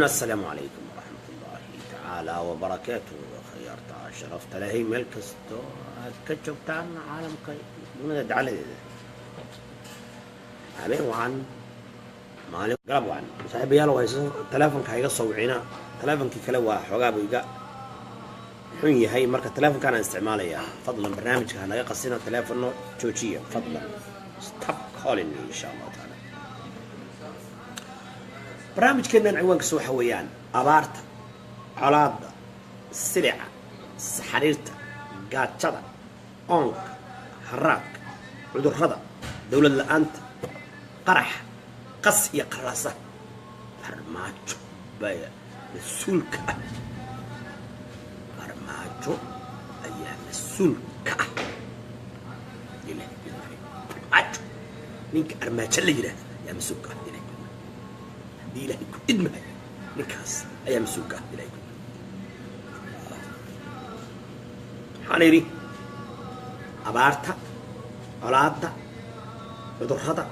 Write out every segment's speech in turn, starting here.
Asalaamu calaykum waraxmat ullaahi tacaala wabarakaatu. Khiyaarta sharafta lehay, meel kastoo aad ka joogtaan caalamka dunida dacaladeeda, habeen wacan, maalin galab wacan. Saaxiibayaal, hayso teleefonka iga soo wicina. Teleefonkii kale waa xoogaabuu iga xun yahay, marka teleefonkaan aan isticmaalayaa. Fadlan barnaamijka ha naga qasina, teleefono joojiya fadlan. Stop calling me, insha Allahu tacaala. Barnaamijkeennan ciwaankiisa waxa weeyaan abaarta, colaadda, silica, saxariirta, gaajada, oonka, haraadka, cudurrada, dowlad la-aanta, qaraxa, qas iyo qaraasa. Farmaajo baa mas-uul ka ah. Farmaajo ayaa mas-uul ka ah. Ilahi billahi, Farmaajo, ninka Armaajo la yidhahda ayaa mas-uul ka ah. Ilahi, haddii Ilaahay ku idmahayo, ninkaas ayaa mas-uul ka ah. Ilahay ku waxaan idhi abaarta, colaadda, cudurrada,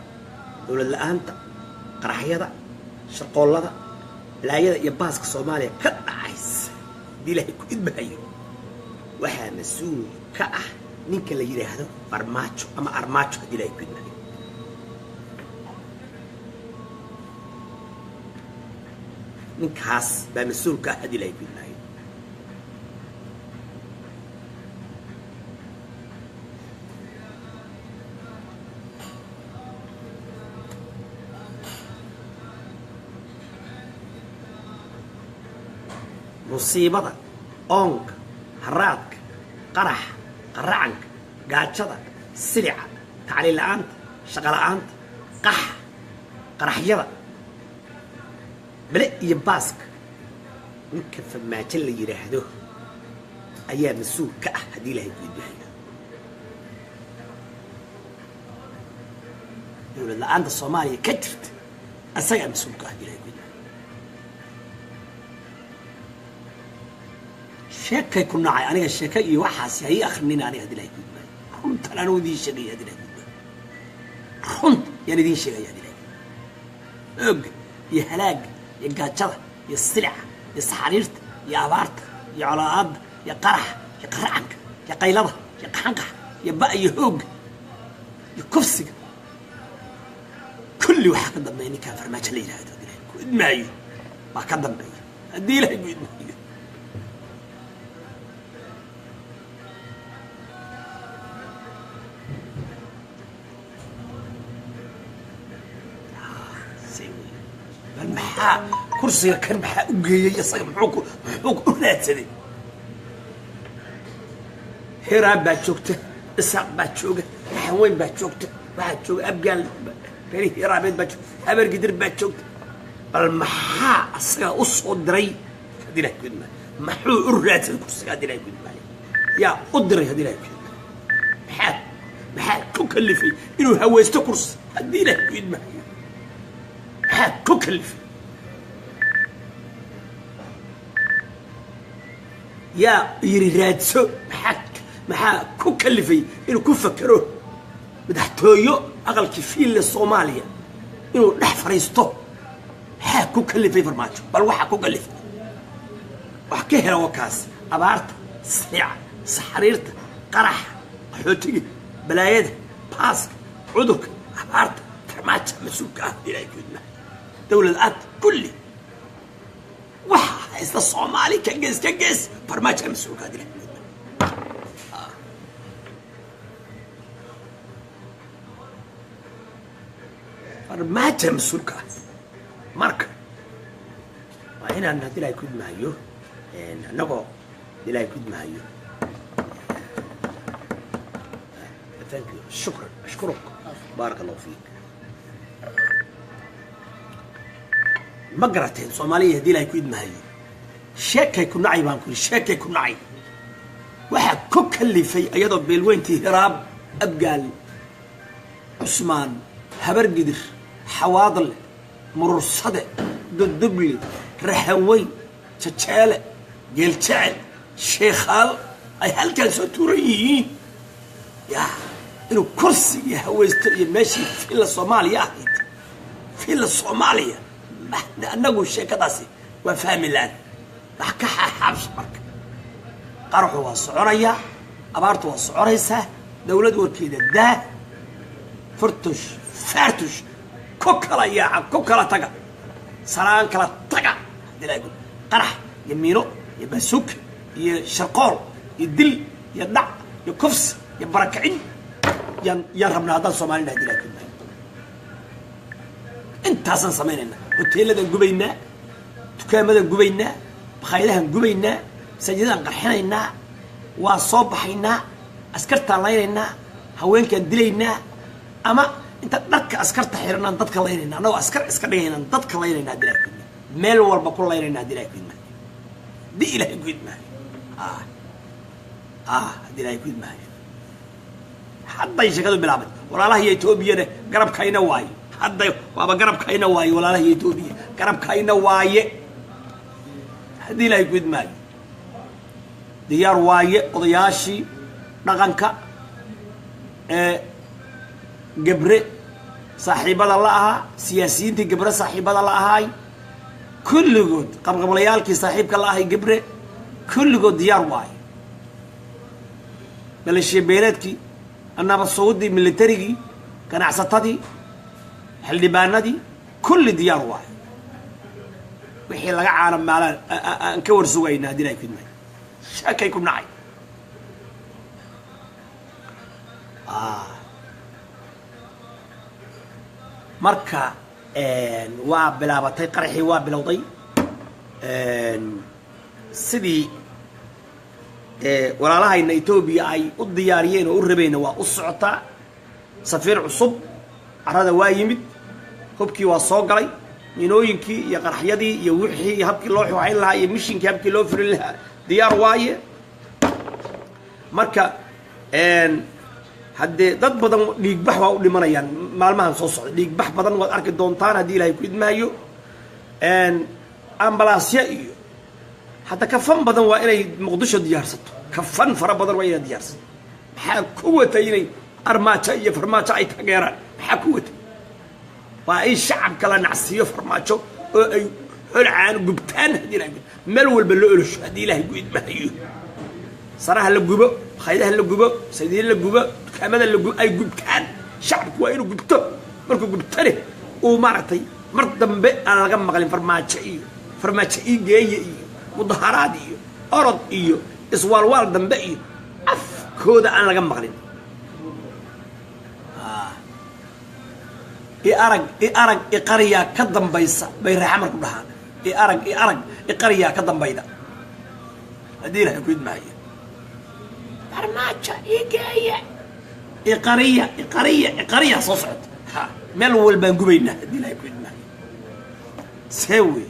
dowlad la-aanta, qaraxyada, shaqoollada, balaayada iyo baaska Soomaaliya ka dhacaysa, haddii Ilaahay ku idmahayo, waxaa mas-uul ka ah ninka la yidhaahdo Farmaajo ama Armaajo, haddii Ilahay ku idmahayo. Ninkaas baa mas-uul ka ah, haddii Ilahay ku idmahayo. Musiibada, oonka, haraadka, qaraxa, qaracanka, gaajada, silica, tacliin la-aanta, shaqa la-aanta, qaxa, qaraxyada, bele iyo baaska, ninka Farmaajo la yidhaahdo ayaa mas-uul ka ah, haddii Ilahay ku idmahayo. Dowlad la-aanta Soomaaliya ka jirta asagaa mas-uul ka ah, haddii Ilahay ku idmahayo. Sheekay ku nacay aniga, sheeke iyo waxaasi ha ii akrinina aniga, haddii Ilahay ku idmaayo. Runtan anigu idiin sheegaya, haddii Ilahay ku idmaayo. Runta yaan idiin sheegaya, haddii Ilahay ku idmaayo. Ooga iyo halaaga iyo gaajada iyo silica iyo saxariirta iyo abaarta iyo colaa'aadda iyo qaraxa iyo qaracanka iyo qaylada iyo qaxanqaxa iyo ba' iyo hoogga iyo kufsiga kulli waxaa ka dambeeya ninkaan Farmaajo la yidhahdo, haddii Ilahay ku idmaayo, baa ka dambeeya, haddii Ilahay ku idmaayo. Bal maxaa kursiga kan maxaa u geeyey isaga? Muxuu u raadsaday? Hiraab baa joogta, Isaaq baa jooga, Raxanweyn baa joogta, waxaa jooga Abgaal, reeri Hiraabeed baa joogta, Habeergidir baa joogta. Bal maxaa asaga u soo diray, haddii Ilahay ku idmaayo? Maxuu u raadsaday kursiga, haddii Ilahay ku idmaayo? Yaa u diray, haddii Ilahay ku idmaayo? Maxaa ku kalifay inuu hawaysto kursi, haddii Ilahay ku idmaayo? Maxaa ku kalifay? Yaa yiri raadso? Maxaa ku kalifay inuu ku fakero madaxtooyo, aqalkii Fiille Soomaaliya inuu dhex fadhiisto? Maxaa ku kalifay Farmaajo? Bal waxaa ku kalifay wax ka hela wakaas: abaarta, silica, saxariirta, qaraxa, qaxootiga, balaayada, baaska, cudurka, abaarta, Farmaajo mas-uulka ah, Ilahay ku idmaa. Dowlad aad kulli waxa haysta Soomaali ka gees ka gees, Farmaajo mas-uulka ah, Ilahay ku idmaa. Farmaajo mas-uulka ah. Marka waa inaan, haddii Ilahay ku idmaayo, annagoo, haddii Ilahay ku idmaayo. Thank you, shukran, ashkuruk, baarak Allahu fiik. Ma garateen Soomaaliya? Haddii Ilahay ku idmaayo, sheekay ku nacay baan ku yidhi, sheekay ku nacay. Waxaa ku kalifay iyadoo beelweyntii Hiraab, Abgaal, Cusmaan, Habargidir, Xawaadle, Murursade, Dudubli, Raxanweyn, Jajeele, Geeljecel, Sheekhaal ay halkaan soo tuuran yihiin, ya inuu kursigii hawaysto iyo meeshii Villa Soomaaliya ahayd. Villa Soomaaliya annagu sheekadaasi Waa fahmi laan wax ka xaxaabsha. Marka qaraxu waa soconayaa, abaartu waa soconaysaa, dawlad warkeeda daa. Furtush faartush ku kala yaaca, ku kala taga, salaan kala taga. Qarax iyo miino iyo baasuuk iyo sharqool iyo dil iyo dhac iyo kufs iyo barakicin yaan rabnaa haddaan Soomaalina. Hadii laa kudmahay intaasaan samaynaynaa: hoteeladaan gubaynaa, dukaamadan gubaynaa, bakhaayadahan gubaynaa, masaajidadaan qarxinaynaa, waa soo baxaynaa, askartaan laynaynaa, haweenkaan dilaynaa, ama inta dharka askarta xiranaan dadka laynayna, annagoo askar iska dhigaynaan dadka laynayna. Hadii ilahay kudma meel walba ku laynayna. Hadii ilahay kudma, hadii ilahay ku idmaayo, haddii ilahay ku idmaayo, hadday sheekadu bilaabay. Walaalaha iyo Etoobiyana garabkayna waaye, hadday waaba garabkayna waaye. Walaalaha iyo Etoobiya garabkayna waaye, haddii ilaahay ku idmaayo diyaar waaye. Odayaashii dhaqanka ee Gabre saaxiibada la ahaa, siyaasiyiintii Gabre saaxiibada la ahaay kulligood, qabqablayaalkii saaxiibka la ahay Gabre kulligood diyaar waaye. Maleeshiya beeleedkii, nabad sugudii, militarigii, ganacsatadii, xildhibaanadii, kulli diyaar waaye. Wixii laga caana maalaan aan ka war sugayna. Haddii ilahay ku idmaayo shakay ku nacay. Marka waa bilaabatay, qaraxii waa bilowday. Sidii walaalahayna Etoobiya ay u diyaariyeen oo u rabeyna waa u socotaa. Safiir cusub carrada waa yimid, hubkii waa soo galay, minooyinkii iyo qaraxyadii iyo wixii habkii loo xuxayn lahaa iyo mishinkii habkii loo fulin lahaa diyaar waaye. Marka haddee dad badan dhiigbax waa u dhimanayaan maalmahan soo socda. Dhiigbax badan waad arki doontaan haddii Ilahay ku idmaayo. Ambalaasya iyo hadda kafan badan waa inay Muqdisho diyaarsato. Kafan fara badan waa inay diyaarsato. Maxaa ku watay inay Armaajo iyo Farmaajo ay taageeraan? Maxaa ku watay? Waa in shacabka la nacsiiyo Farmaajo oo ay holcaan gubtaan. Haddii ilahay meel walba la olosho, haddii Ilaahay ku idmahayo saraha la gubo, khaydaha la gubo, saydiin la gubo, dukaamada la gubo, ay gubtaan. Shacabku waa inuu gubto. Markuu gubtane uu maaragtay mar dambe aan laga maqlin Farmaajo iyo Farmaajo ii geeye iyo mudaharaad iyo orod iyo iswaalwaal dambe iyo afkooda aan laga maqlin. I arag, i arag, iqariyaa ka dambaysa bay reexamar ku dhahaan. I arag, i arag, iqariyaa ka dambayda. Haddii Ilahay ku idmaayo Farmaajo ii geeye, iqariya, iqariya, iqariya soo socota. Ha meel walbaan gubaynaa haddii Ilahay ku idmaayo. See wey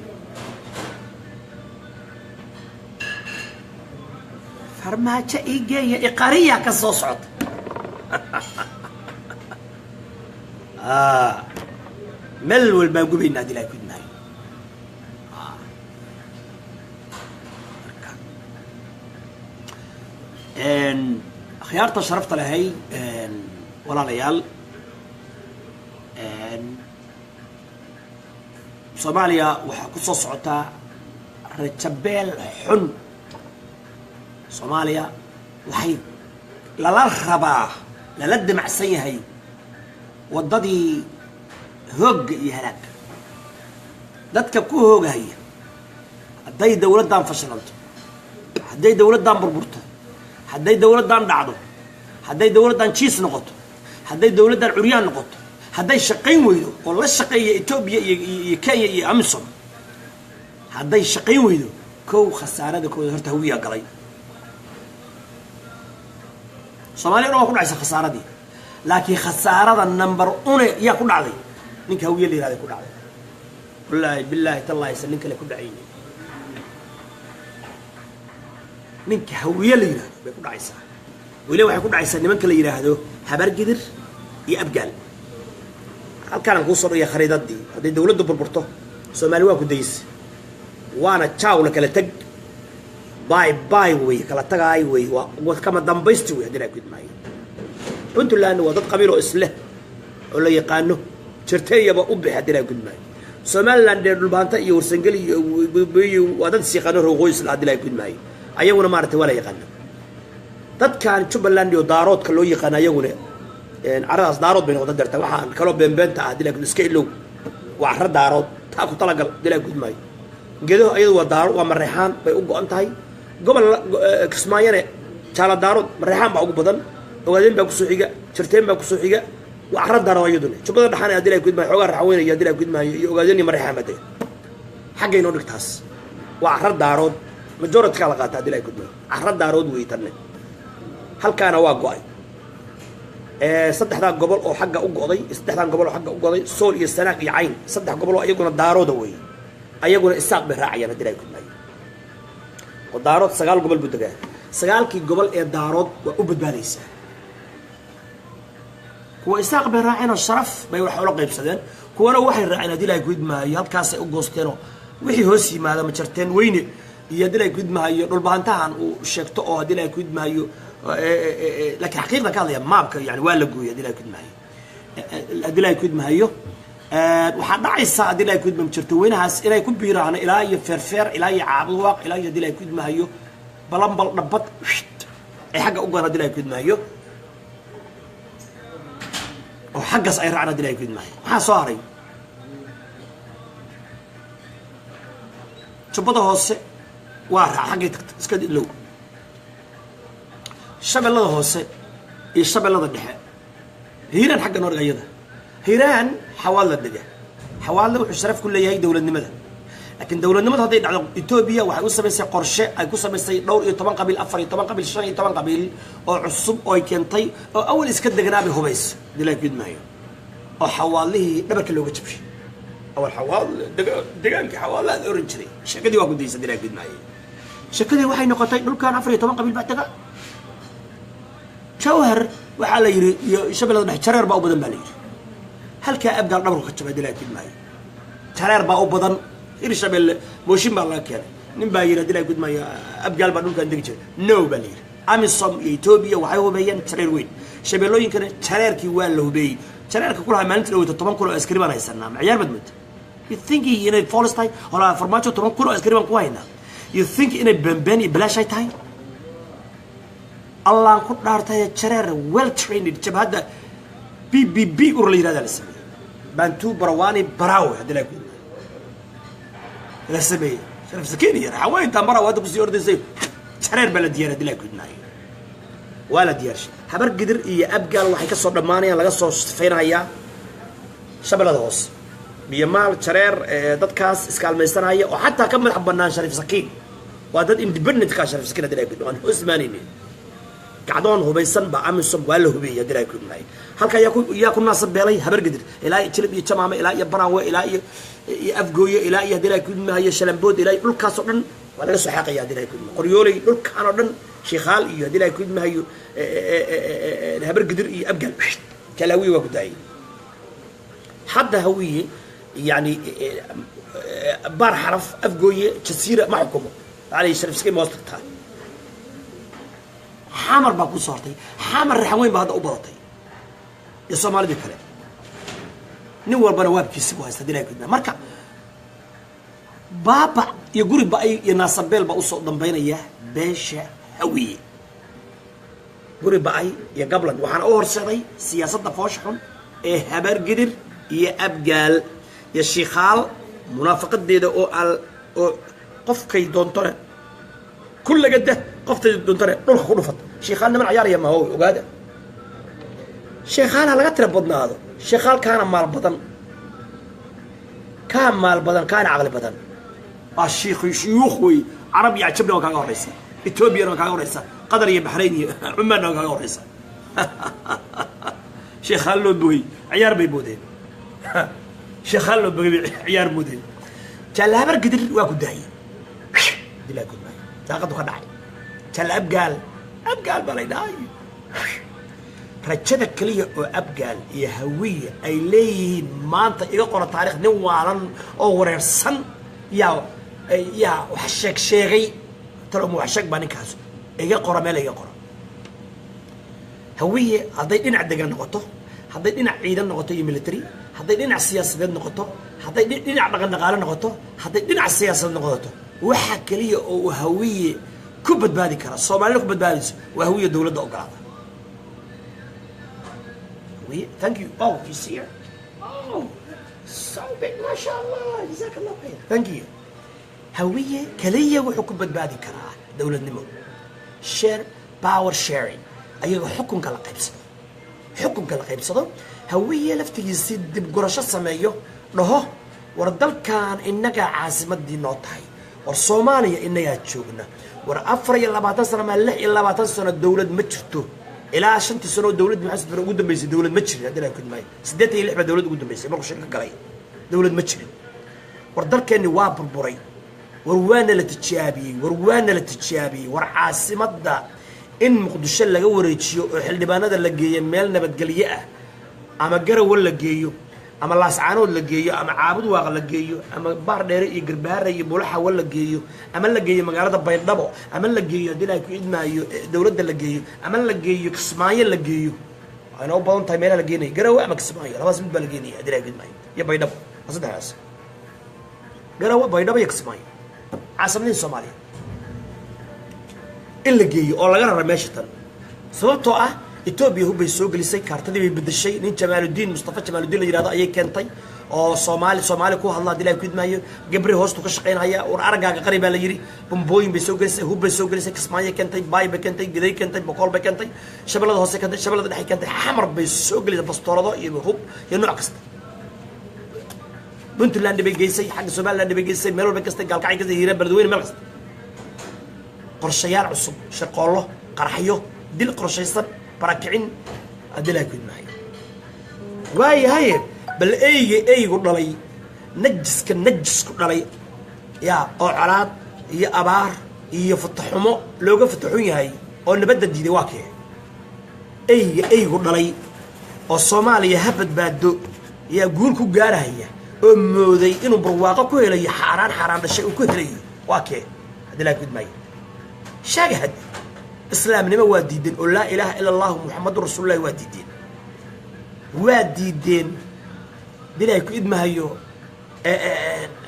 Farmaajo ii geeya, iqariya ka soo socota. Meel walbaan gubaynaa haddii Ilahay ku idmaayo. Akhyaarta sharafta lahay, walaalayaal, Soomaaliya waxaa ku soo socotaa rajabeel xun. Soomaaliya waxay lala rabaa, lala damacsan yahay waddadii hoogga iyo halaagga dadka ku hoogahaya. Hadday dawladdan fashilanto, hadday dawladdan burburto, hadday dawladdan dhacdo, hadday dawladdan jiis noqoto, hadday dawladdan curyaan noqoto, hadday shaqayn weydo oo la shaqeeya Etoobiya iyo Kenya iyo AMISOM, hadday shaqayn weydo, kow khasaarada kooda horta Hawiyaa galay. Soomaliya o dhan waa ku dhacaysa khasaaradii, laakiin khasaarada number une yaa ku dhacday? Ninka Hawiye la yihahday ku dhacday. Wallaahi, bilaahi, tallaahi san nin kale ku dhacayni, ninka Hawiye la yihahdo bay ku dhacaysaa. Weli waxay ku dhacaysaa nimanka la yidhaahdo Habargidir iyo Abgaal. Halkaanaan kuu soo dhigay khariidadii. Hadday dawladdu burburto, Soomaali waa ku dayse, waana jaaw la kala teg, bay bay wey, kala tagaay wey, waa kama dambaysti wey. Haddii ku idmaayo Puntland waa dad qabiil oo isleh oo la yaqaano jirteyaba u bixi. Haddii ku idmaayo Somaliland dee Dhulbaanta iyo Warsangeli iyo waa dad is yaqaano, roqoys la hadii la gudmaayo, ayaguna maaragtay waa la yaqaana. Dadkan Jubbaland iyo Daaroodka loo yaqaano, ayaguna caradaas Daarood bay noqon dartaa. Waxaan kaloo beenbeenta ah hadii la iska ilow, waa carra Daarood, taa ku talagal hadii la gudmaayo. Gedo ayadu waa Daaro, waa Mareexaan bay u go-an tahay. Gobol Kismaayane jaala Daarood Mareexaan baa ugu badan, Ogaadeen baa kusoo xiga, Jirteen baa kusoo xiga, waa carra Daarood ayaduna. Jubbada Dhaxana hadii la gudmaayo xoogaa Raxweynaya hadii la gudmaayo iyo Ogaadeen iyo Mareexaan baa dega. Xagga inoo dhigtaas waa carra Daarood, majority-kaa la qaata hadii la gudmaayo, carra Daarood wey tanne. Halkaana waa go-ay saddexdaa gobol oo xagga u go'day, saddexdan gobol oo xagga u go'day, Sool iyo Sanaag iyo Cayn, saddex gobol oo ayaguna Daarooda weeye, ayaguna Isaaq bay raacayaan haddii la gudmaayo. Oo Daarood sagaal gobol buu degaa, sagaalkii gobol ee Daarood waa u badbaadaysaa. Kuwa Isaaq bay raaceen oo sharaf bay wax ula qaybsadeen, kuwana waxay raaceen haddii la gudmaayo halkaasay u goosteenoo wixii hoos yimaada Majarteen weyne iyo haddii la gudmaayo Dhulbahantahan uu sheegto oo haddii la gudmaayo. Laakiin xaqiiqdan ka hadlaya, maabka yani waa la gooyay haddii la gudmaayo. Haddii la gudmaayo waxaa dhacaysa haddii la gudmayo Majarteen weynahaas inay ku biiraan ilaa iyo Feerfeer, ilaa iyo Caabudwaaq, ilaa iyo haddii la gudmaayo Balambal, Dhabbad ay xagga u goon haddii la gudmaayo, oo xaggaas ay raacaan haddii la gudmaayo. Maxaa soo haray? Jubbada Hoose waa raac, xaggay tagta iska ilow. Shabeellada Hoose iyo Shabeellada Dhexe, Hiiraan xagga noorga, iyada Hiiraan Xawaadla dega. Xawaadle wuxuu sharaf ku leeyahay dowladnimada, laakiin dowladnimadu hadday dhacdo, Etoobiya waxay u samaysay qorshe ay ku samaysay dhowr iyo toban qabiil, 14 qabiil, 15 qabiil oo cusub oo ay keentay oo awal iska deganaabay hubaysa dilaa gudmaayo, oo Xawaadlihii dhabarka looga jabshay. Awal Xawaadle degaankii Xawaadle aad oran jiray, sheekadii waa ku daysa dilaa gudmaayo. Sheekadii waxay noqotay dhulkan 14 qabiil baa dega. Jawhar waxaa la yidhi iyo Shabeellada Dhexe Jareer baa u badan baa la yidhi. Halkaa Abgaal dhabarku ka jabay dilaa gudmaayo, Jareer baa u badan. Hirshabelle mooshin baa laga keenay, nin baa yidhi hadii la gudmaayo Abgaal baa dhulkan degi jiray, no baa la yidhi. Amisom iyo Etoobiya waxay hubeeyeen Jareer weyn, shabeellooyinkana Jareerkii waa la hubeeyey. Jareerka kulahaa maalinta dhaweyta 10,000 oo askari baan haysanaa, maciyaar baad mooda? You think inay folis tahay? Holaa Farmaajo 10,000 oo askari baan ku haynaa. You think inay beenbeen iyo bilaashay tahay? Allaan ku dhaartay, Jareer well trained, jabhadda BBB ur la yirahda la sameeyey, Bantu Barawani Barawe haddii la gudmaayo la sameeyey, Sharaf Sakiin iyo Raxaweynta Maraw hadda kusii ordaysay. Jareer baa la diyaariy haddii la gudmaayo, waa la diyaarshay. Habar Gidir iyo Abgaal waxay ka soo dhammaanayaan, laga soo sifaynayaa Shabeellada Hoose, Biyomaal, Jareer, dadkaas iskaalmaysanaya oo xataa ka madax bannaan Shariif Sakiin, waa dad independent ka Shariif Sakiin haddii la gudmaayo aan hoos imaanaynin. Gacdoon hubaysan baa Amisom waa la hubeeyey haddii la gudmaayo. Halka yaa ku naasab beelay? Habar Gidir ilaa iyo Jilib iyo Jamaame, ilaa iyo Baraawe, ilaa iyo Afgooye, ilaa iyo haddii la gudmaayo Shalambood, ilaa iyo dhulkaas oo dhan waa laga soo xaaqaya haddii la gudmaayo. Qoryooley, dhulkaan oo dhan, Shiikhaal iyo haddii la gudmaayo Habar Gidir iyo Abgaal Jalaawiye waa ku daayay. Hadda Hawiye yani Baar Xaraf, Afgooye, Jasiira ma xukumo alay Sharif Sakiin ma hoos tagtaa. Xamar baa ku soo hortay, Xamar Raxan weyn baa hadda u badatay iyo Soomaalidii kale, nin walbana waabkiisi bu haysta hadii la gudmaa. Marka baaba iyo guri ba iyo naasabeel baa usoo dambaynaya beesha Hawiye, guri ba-ay iyo gabland. Waxaana u horseeday siyaasadda foosha xun ee Habaargidir iyo Abgaal iyo Shiikhaal, munaafaqadeeda oo al oo qofkay doontone kullagada, qoftay doontone dhulka ku dhufata. Shiikhaal niman cayaaraya maha, ogaada. Sheekhaal ha laga tira badnaado, sheekhaal kaana maal badan, kaa maal badan, kaana caqli badan, waa shiikh shuyuukh wey. Carab iyo cajabna waa kaaga horreysa, Etoobiyana waa kaaga horreysa, Qatar iyo Baxrayn iyo Cumaanna waa kaaga horreysa. Sheekhaal loo bogay ciyaar bay moodeen, sheekhaal loo bogay bay ciyaar moodeen. Jaalla Habar Gidir waa ku daayey dilaa gudmaayo, daaqadu ka dhacay. Jaalla Abgaal, Abgaal baa lay dhahay. Rajada keliya oo Abgaal iyo Hawiye ay leeyihiin maanta, iga qora taarikh, nin waalan oo wareersan yaa wax sheeg sheegay, talo ma wax sheeg baa ninkaas, iga qora meel iga qora. Hawiye hadday dhinac degan noqoto, hadday dhinac ciidan noqoto iyo military, Hadday dhinac siyaasadeed noqoto, hadday dhinac dhaqan dhaqaale noqoto, hadday dhinac siyaasadeed noqoto, waxa keliya oo uu Hawiye ku badbaadi kara, Soomaalina ku badbaadayso, waa Hawiye dowladda ogolaada. Hawiye, thank you. Oh, you see her? Oh, so big, masha Allah, jazaak Allah khayr, thank you. Hawiye keliya wuxuu ku badbaadi karaa dowladnimo, share power, sharing, ayaga xukunka la qaybsado, xukunka la qaybsado. Hawiye laftigiisi dib gurasho sameeyo, dhaho: "War dalkan innagaa caasimadii noo tahay, war Soomaaliya innagaa joogna, war 24 sano maa 26 sano dowlad ma jirto." Ilaa 5-tii sano oo dowladda Maxamed Bare ugu dambeysay dowlad ma jirin. Haddii la kudmaayo, 86 baa dowlad ugu dambeysay markuu shirka galay, dowlad ma jirin. War dalkeenni waa burburay, war waana la tijaabiyey, war waana la tijaabiyey. War caasimadda in Muqdisho laga wareejiyo oo xildhibaanada la geeyo meel nabadgelyo ah, ama Garawa la geeyo, ama Laascaanood la geeyo, ama Caabud Waaq la geeyo, ama Baardheere iyo Garbaare iyo Bulaxawa la geeyo, ama la geeyo magaalada Baydhabo, ama la geeyo, haddii Ilahay ku idmaayo, dowladda la geeyo, ama la geeyo Kismaayo la geeyo. Waxayna u badan tahay meelaha la geenaya Garawe ama Kismaayo, labadaas mid baa la geenaya, haddii Ilahay ku idmaayo, iyo Baydhabo. Waa saddexdaas: Garawe, Baydhabo iyo Kismaayo, caasimadihii Soomaaliya in la geeyo oo laga rara meesha tan. Sababtoo ah Etoobiya hubbay soo gelisay, kaartadii bay bedeshay. Nin Jamaaludiin, Mustafa Jamaaludiin la yihahdo ayay keentay oo Soomaali Soomaali ku hadla, hadii Ilahay ku idmaayo. Gabri hoostu ka shaqaynaya. "War araggaaga qari," baa la yidhi. Bambooyin bay soo gelisay, hub bay soo gelisay, Kismaayo keentay, Baay bay keentay, Giday keentay, Boqol bay keentay, Shabeellada Hoose keentay, Shabeellada Dhexe keentay, Xamar bay soo gelisay bastoolado iyo hub iyo nooc kasta. Puntland bay geysay, xagga Somaliland bay geysay, meel walbay kastay, Gaalkacay kastay, Hiiraan, Beledweyne, meel kasta. Qorshayaal cusub, shirqoollo, qaraxyo, dil qorshaysan, barakicin, haddii Ilahay ku idmaayo. Waayahaye, bal eyga eygu dhalay, najiska najisku dhalay, yaa oo colaad iyo abaar iyo fataxumo looga fataxun yahay oo nabadda diiday, waa kee? Eyga eygu dhalay oo Soomaaliya ha badbaado yaa guul ku gaarahaya oo mooday inuu barwaaqo ku helayo, xaaraan xaaraan dhashay uu ku helayo, waa kee? Haddii Ilahay ku idmaayo, sheega. Haddi islaamnimo waa diideen oo laa ilaaha ila allahu Muxamadun rasuulullahi waa diideen, waa diideen. Haddii Ilahay ku idmahayo,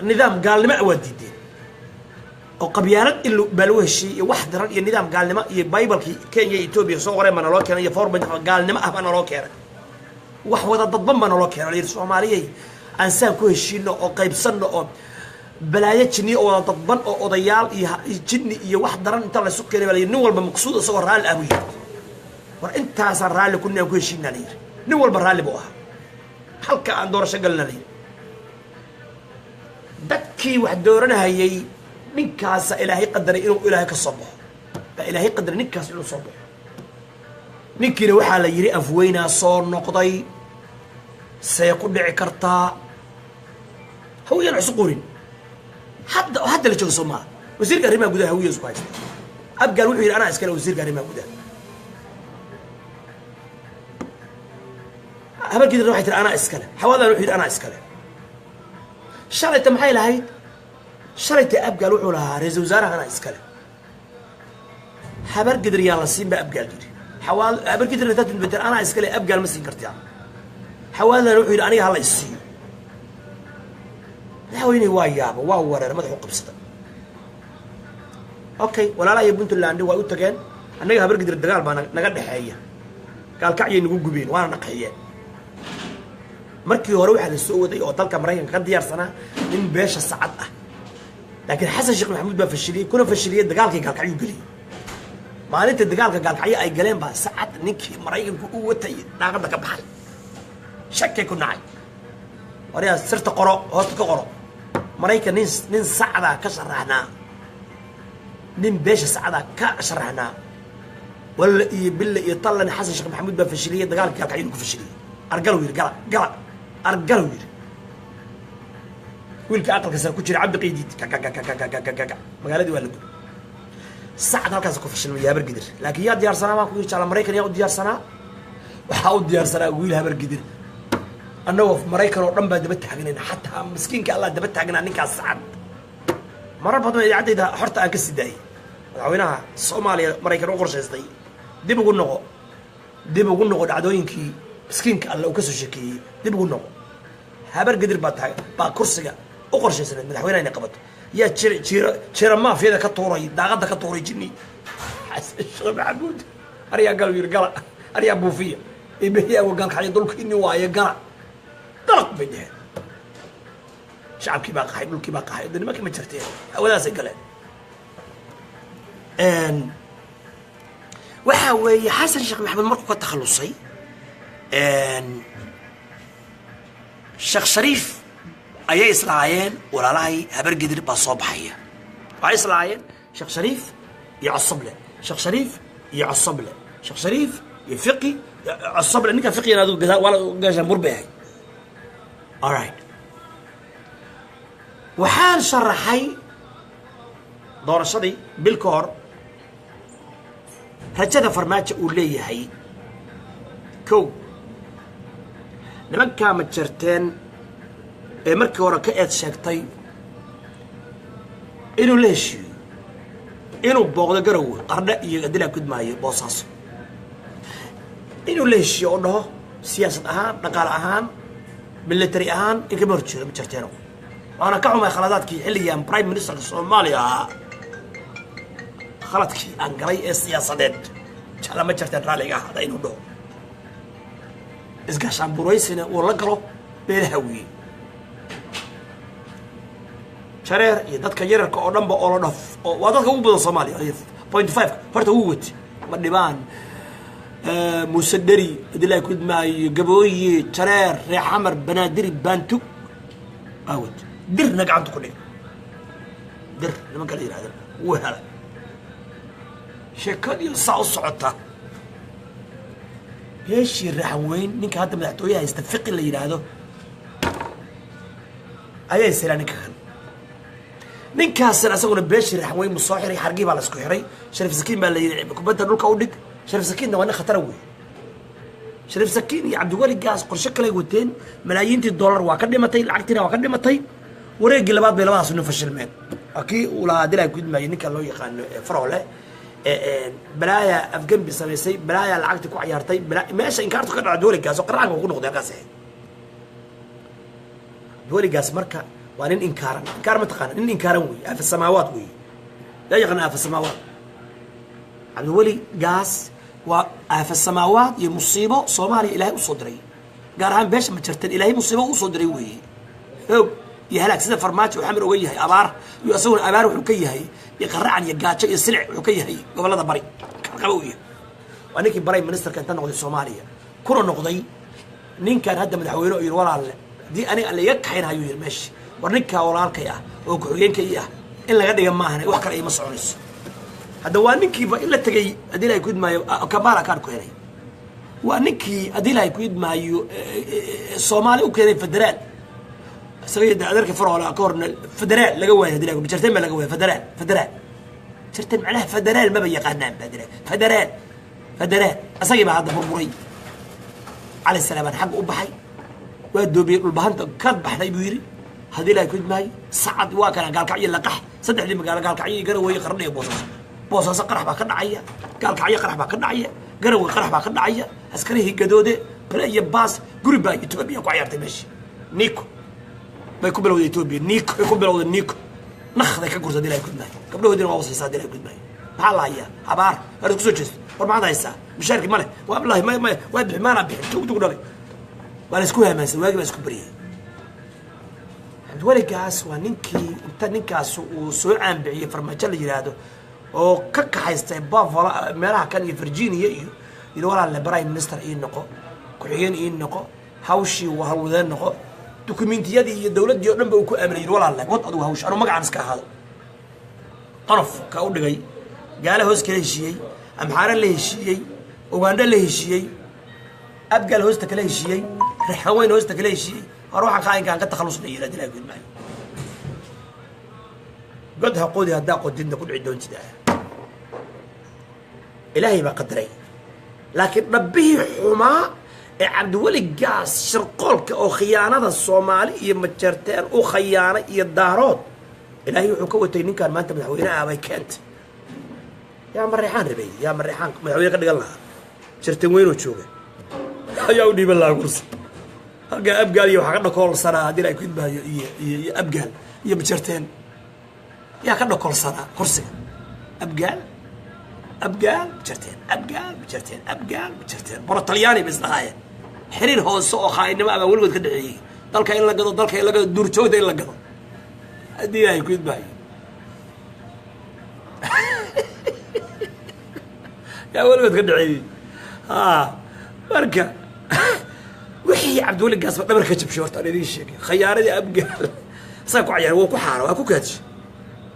nidaam gaalnimo ah waa diideen oo qabyaalad in baa lagu heshiiyey iyo wax daran iyo nidaam gaalnimo iyo Bible-kii Kenya iyo Etoobiya soo qoreen baa naloo keenay, iyo four point gaalnimo ah baa naloo keenay, wax wada dadban baa naloo keenay. La yidhi: "Soomaaliyay, aan saan ku heshiino oo qaybsanno," oo balaayo jinniyo oo wada dadban oo odayaal iyo jinni iyo wax daran inta laysu keenay baa la yidhi. Nin walba maqsuud isagoo raalli ah buu yidhi: "War intaasaan raalli ku aan ku heshiinaa," la yidhi. Nin walba raalli buu ahaa. Halka aan doorasho galna, la yidhi. Dadkii wax dooranahayay, ninkaasa Ilaahay qadaray inuu Ilaahay ka soo baxo, baa Ilaahay qadaray ninkaas inuu soo baxo. Ninkiina waxaa la yidhi afweynaa soo noqday. See ku dhici kartaa Hawiyaan wax isu qorin? Hadda hadda la jooga soo maaha. Wasiirka arrimaha gudaha Hawiya isku haysta. Abgaal wuxuu yidhi: "Anaa iskale wasiirka arrimaha gudaha." Habarkiidana waxay tiri: "Anaa iskale." Xawaadaan wuxuu yidhi: "Anaa iskale." Shalayta maxay lahayd? Shalayta Abgaal wuxuu lahaa: "Ra-iisul wasaaraha anaa iskale." Habar Gidir yaan la siin baa Abgaal yidhi. Xawaad Habar Gidir intaad tidhi "Anaa iskale," Abgaal ma siin kartaa. Xawaadana wuxuu yidhi: "Aniga hala isiiyo." Madaxweyne waa yaaba, waa wareer, madaxu qabsada. Okay, walaalaha iyo Puntland waa u tageen. Annaga Habar Gidir dagaal baa naga dhexeeya. Gaalkacyay nagu gubeen, waana naqxiyeen. Markii hore waxaa la soo waday oo dalka Maraykanka ka diyaarsanaa nin beesha Sacad ah, laakiin Xasan Sheekh Maxamuud baa fashiliyey, kuna fashiliyey dagaalkii Gaalkacyuu geliyey. Maalinta dagaalka Gaalkacyo ay galeen baa Sacad ninkii Maraykanku u watay daaqadda ka baxay, shakay ku nacay. Waryaa, sirta qoro, hoosta ka qoro. Maraykan nin Sacdaa ka sharaxnaa, nin beesha Sacdaa ka sharaxnaa. Walla iyo billa iyo tallan, Xasan Sheekh Maxamuud baa fashiliyey dagaalkii Gaalkacyuu ku fashiliyey. Argalow yidhi: "Gala, gala." Argalow yidhi. Wiilka aqalka sare ku jira, Cabdi Qaydiid, gagagagagagaga, magaaladii waa la gubay. Sacad halkaas ku fashilmay Habar Gidir. Laakiin yaa diyaarsanaa baan ku yidhi? Jecla Maraykan yaa u diyaarsanaa? Waxaa u diyaarsanaa wiil Habar Gidir. Annagoo Maraykan oo dhan baa daba taagnayna, xataa miskiinka Allah daba taagnaa ninkaas Sacad. Marar badan idaacadayda xorta aan ka sii daayay madaxweynaha Soomaaliya Maraykan u qorshaystay. Dib ugu noqo, dib ugu noqo dhacdooyinkii miskiinka Alle uu ka soo sheekeeyey, dib ugu noqo. Habar Gidir baa tahay, baa kursiga u qorshaysanayd madaxweynaha inay qabato. Yaa jira jira jira maafiyada ka tuuray, daaqadda ka tuuray jinni? Xasan Sheekh Maxamuud. Aryaa gal yiri, gala, aryaa buufiya ibihiya gaalkacyo, dhulkiini waaye, gala. Dalaq bay dheheen. Shacabkii baa qaxay, dhulkii baa qaxay. De nimankii ma jirteen, hawadaasay galeen. Waxaa weeye, Xasan Sheekh Maxamuud markuu ka takhallusay Sheekh Shariif, ayay islahaayeen walaalahay Habargidir baa soo baxaya. Waxay islahaayeen Sheekh Shariif iyo Cosoble, Sheekh Shariif iyo Cosoble, Sheekh Shariif iyo Fiqi, Cosoble. Ninka Fiqigana adigu gadaa waa gaashaan bur bay ahayd. All right, waxaan sharaxay doorashadii bil ka hor rajada Farmaajo uu leeyahay. Kow, nimankaa ma jarteen ee markii hore ka eed sheegtay inuu la heshiiyo, inuu booqdo Garowe, Qardhe iyo Adilaa gudmaayo Boosaaso, inuu la heshiiyo oo dhaho siyaasad ahaan, dhaqaale ahaan, military ahaan in kama hor jeedo ma jarteeno. Waana ka xumay khaladaadkii xilligii aan prime ministerka Soomaaliya ahaa, khaladkii aan galay ee siyaasadeed, jecla ma jarteen raalliga ahaada, inuu dhaho isgaashaan buraysina uu la galo beelaha weeye, Jareer iyo dadka yararka oo dhanba oo la dhaf oo waa dadka ugu badan Soomaaliya, 0.5 horta wuu wati ma dhibaan. Muuse Dheri, Adilaa Kudmaayo, Gabooye, Jareer, Reexamar, Banaadiri, Baantug aa wati. Dirna gacanta ku dhig, Dir nimanka la yihahda wuu helay. Sheekadii saa u socota, beeshii Raxan Weyn ninka hadda madaxtooyaha haysta, Fiqi la yidhaahdo, ayaa ishelaa ninka kan. Ninkaasina isaguna beeshii Raxan Weyn buu soo xiray, xargii baa la isku xiray. Shariif Sakiin baa la yidhi kubadda dhulka u dhig. Shariif Sakiinna waa nin khatara wey. Shariif Sakiin iyo Cabdiweli Gaas qorshe kaley wateen. Malaayiintii dollar waa ka dhimatay, lacagtiina waa ka dhimatay. Wareeggii labaad bay labadaas nin fashilmeen. Waa kii uu lahaa Dilaa gudmaayo ninka loo yaqaano Faroole, balaaya afgembi samaysay, balaaya lacagtii ku cayaartay, meesha inkaartu ka dhaca Cabdiweli Gaas oo qaraanka ku noqday halkaas ahayd. Cabdiweli Gaas marka waa nin inkaaran. Inkaar ma taqaana? Nin inkaaran wey, aafa samaawaat wey. Yaa yaqaan aafa samaawaat? Cabdiweli Gaas waa aafa samaawaat iyo musiibo Soomaaliya Ilaahay usoo diray, gaar ahaan beesha ma jarteen Ilaahay musiibo usoo diray weeye, hoog iyo halaag. Sida Farmaajo uu Xamar oga yahay abaar, iyo isaguna abaar wuxuu ka yahay iyo qaracan iyo gaajo iyo silic wuxuu ka yahay gobollada bari karqaba u yahay. Waa ninkii prime ministerka inta noqday Soomaaliya kuna noqday ninkan hadda madaxweyne oo yidhi: "Walaalle, haddii aniga aan laiga kaxayn," hayuu yidhi meesha, "war ninkaa walaalkay ah oo ku-xigeenka ii ah in laga dhiga maahan, wax kale iima soconayso." Hadda waa ninkiiba in la tegay haddii Ilahay ku idmaayo Kampala kaan ku helay. Waa ninkii haddii Ilahay ku idmaayo Soomaali u keenay federaal. Isaga iyo adeerka Faroole ka horna federaal laga waayay. Hadii Ilahay jarteen baa laga waayay federaal. Federaal jarteen macnaha federaal maba yaqaanaan baa dira. Federaal, federaal isagii baa hadda burburay. Cali Salaabaan xagga u baxay, waa doobiyey Dhulbahanta ka baxnay buu yidhi. Haddii Ilahay ku idmaayo Sacad waa kana Gaalkacyo laqax, saddexdii magaalo, Gaalkacyo iyo Garowe, Qardho iyo Boosaaso. Boosaaso qarax baa ka dhacaya, Gaalkacyo qarax baa ka dhacaya, Garowe qarax baa ka dhacaya. Askarihii gadoode bale iyo baas guri baa Etoobiya ku cayaartay meeshii. Nico bay ku bilowday Etoobiya, nico bay ku bilowday, nico nakday ka gurta. Hadii Ilahay ku idmaayo gabdhahoodina waa wasaysaa. Hadii Ilahay ku idmaayo maxaa la hayaa? Abaar war isku soo jeesto. War maxaad haysaa? Mushaarki male. Waa bilahi may may waa bixi maanaa bixin tugtug dhalay. Waa la isku hamaansan, waagi baa isku baryay. Cabdiweli Gaas waa ninkii inta ninkaas uu soo caanbixiyey Farmaajo la yidhaahdo oo ka kaxaystay Buffalo meelaha kan iyo Virginia iyo yidhi: "Walaalle, prime minister ii noqo, ku-xigeen ii noqo, hawshii hawlwadeen noqo." Dukumentiyadii iyo dowladdii o dhan ba uu ku aaminay, yidhi: "Walaalle, wad adugu hawsha, anuu magacaan iska ahaado." Qonof ka u dhigay, gaale hoos kala heshiiyey, Amxaare la heshiiyey, Ugandha la heshiiyey, Abgaal hoosta kala heshiiyey, Raxaweyn hoosta kala heshiiyey. Hore waxaan qaayinkaan ka takhalusnay yidhi. Hadii gudmaayo god ha qodi, haddaa qodidna ku dhici doontid. Ah, Ilaahay baa qadaray, laakiin dhabbihii xumaa ee Cabdiweli Gaas shirqoolka oo khiyaanada Soomaali iyo Majeerteen u khayaanay iyo Daarood, Ilaahay wuxuu ka watay ninkan maanta madaxweyne ah bay keentay. Yaa Mareexaan rabay? Yaa Mareexaan madaxweyne ka dhigan lahaa? Jarteen weynoo jooga ayaa u dhiiban lahaa kursi. Halkaa Abgaal iyo waxaa ka dhakoolsanaa, haddii ay ku idmaayo, iyo Abgaal iyo Majarteen yaa ka dhakoolsanaa kursiga. Abgaal, Abgaal, Majarteen, Abgaal, Majarteen, Abgaal, Majarteen, boro Talyaani ba isdhahaayeen. Xiriir hoose oo khaa'inimo abaa weligood ka dhexeeyey. Dalka in la gado, dalka in la gado, duurjoogta in la gado, haddii Ilaahay ku idmaayo, yaa weligood ka dhexeeyey. Ha, marka wixii Cabdiweli Gaasba dhabar ka jabshay, horta aan idiin sheegay khiyaaradii Abgaal isaga ku cayaar, wuu ku xaara, waa ku kaadshay,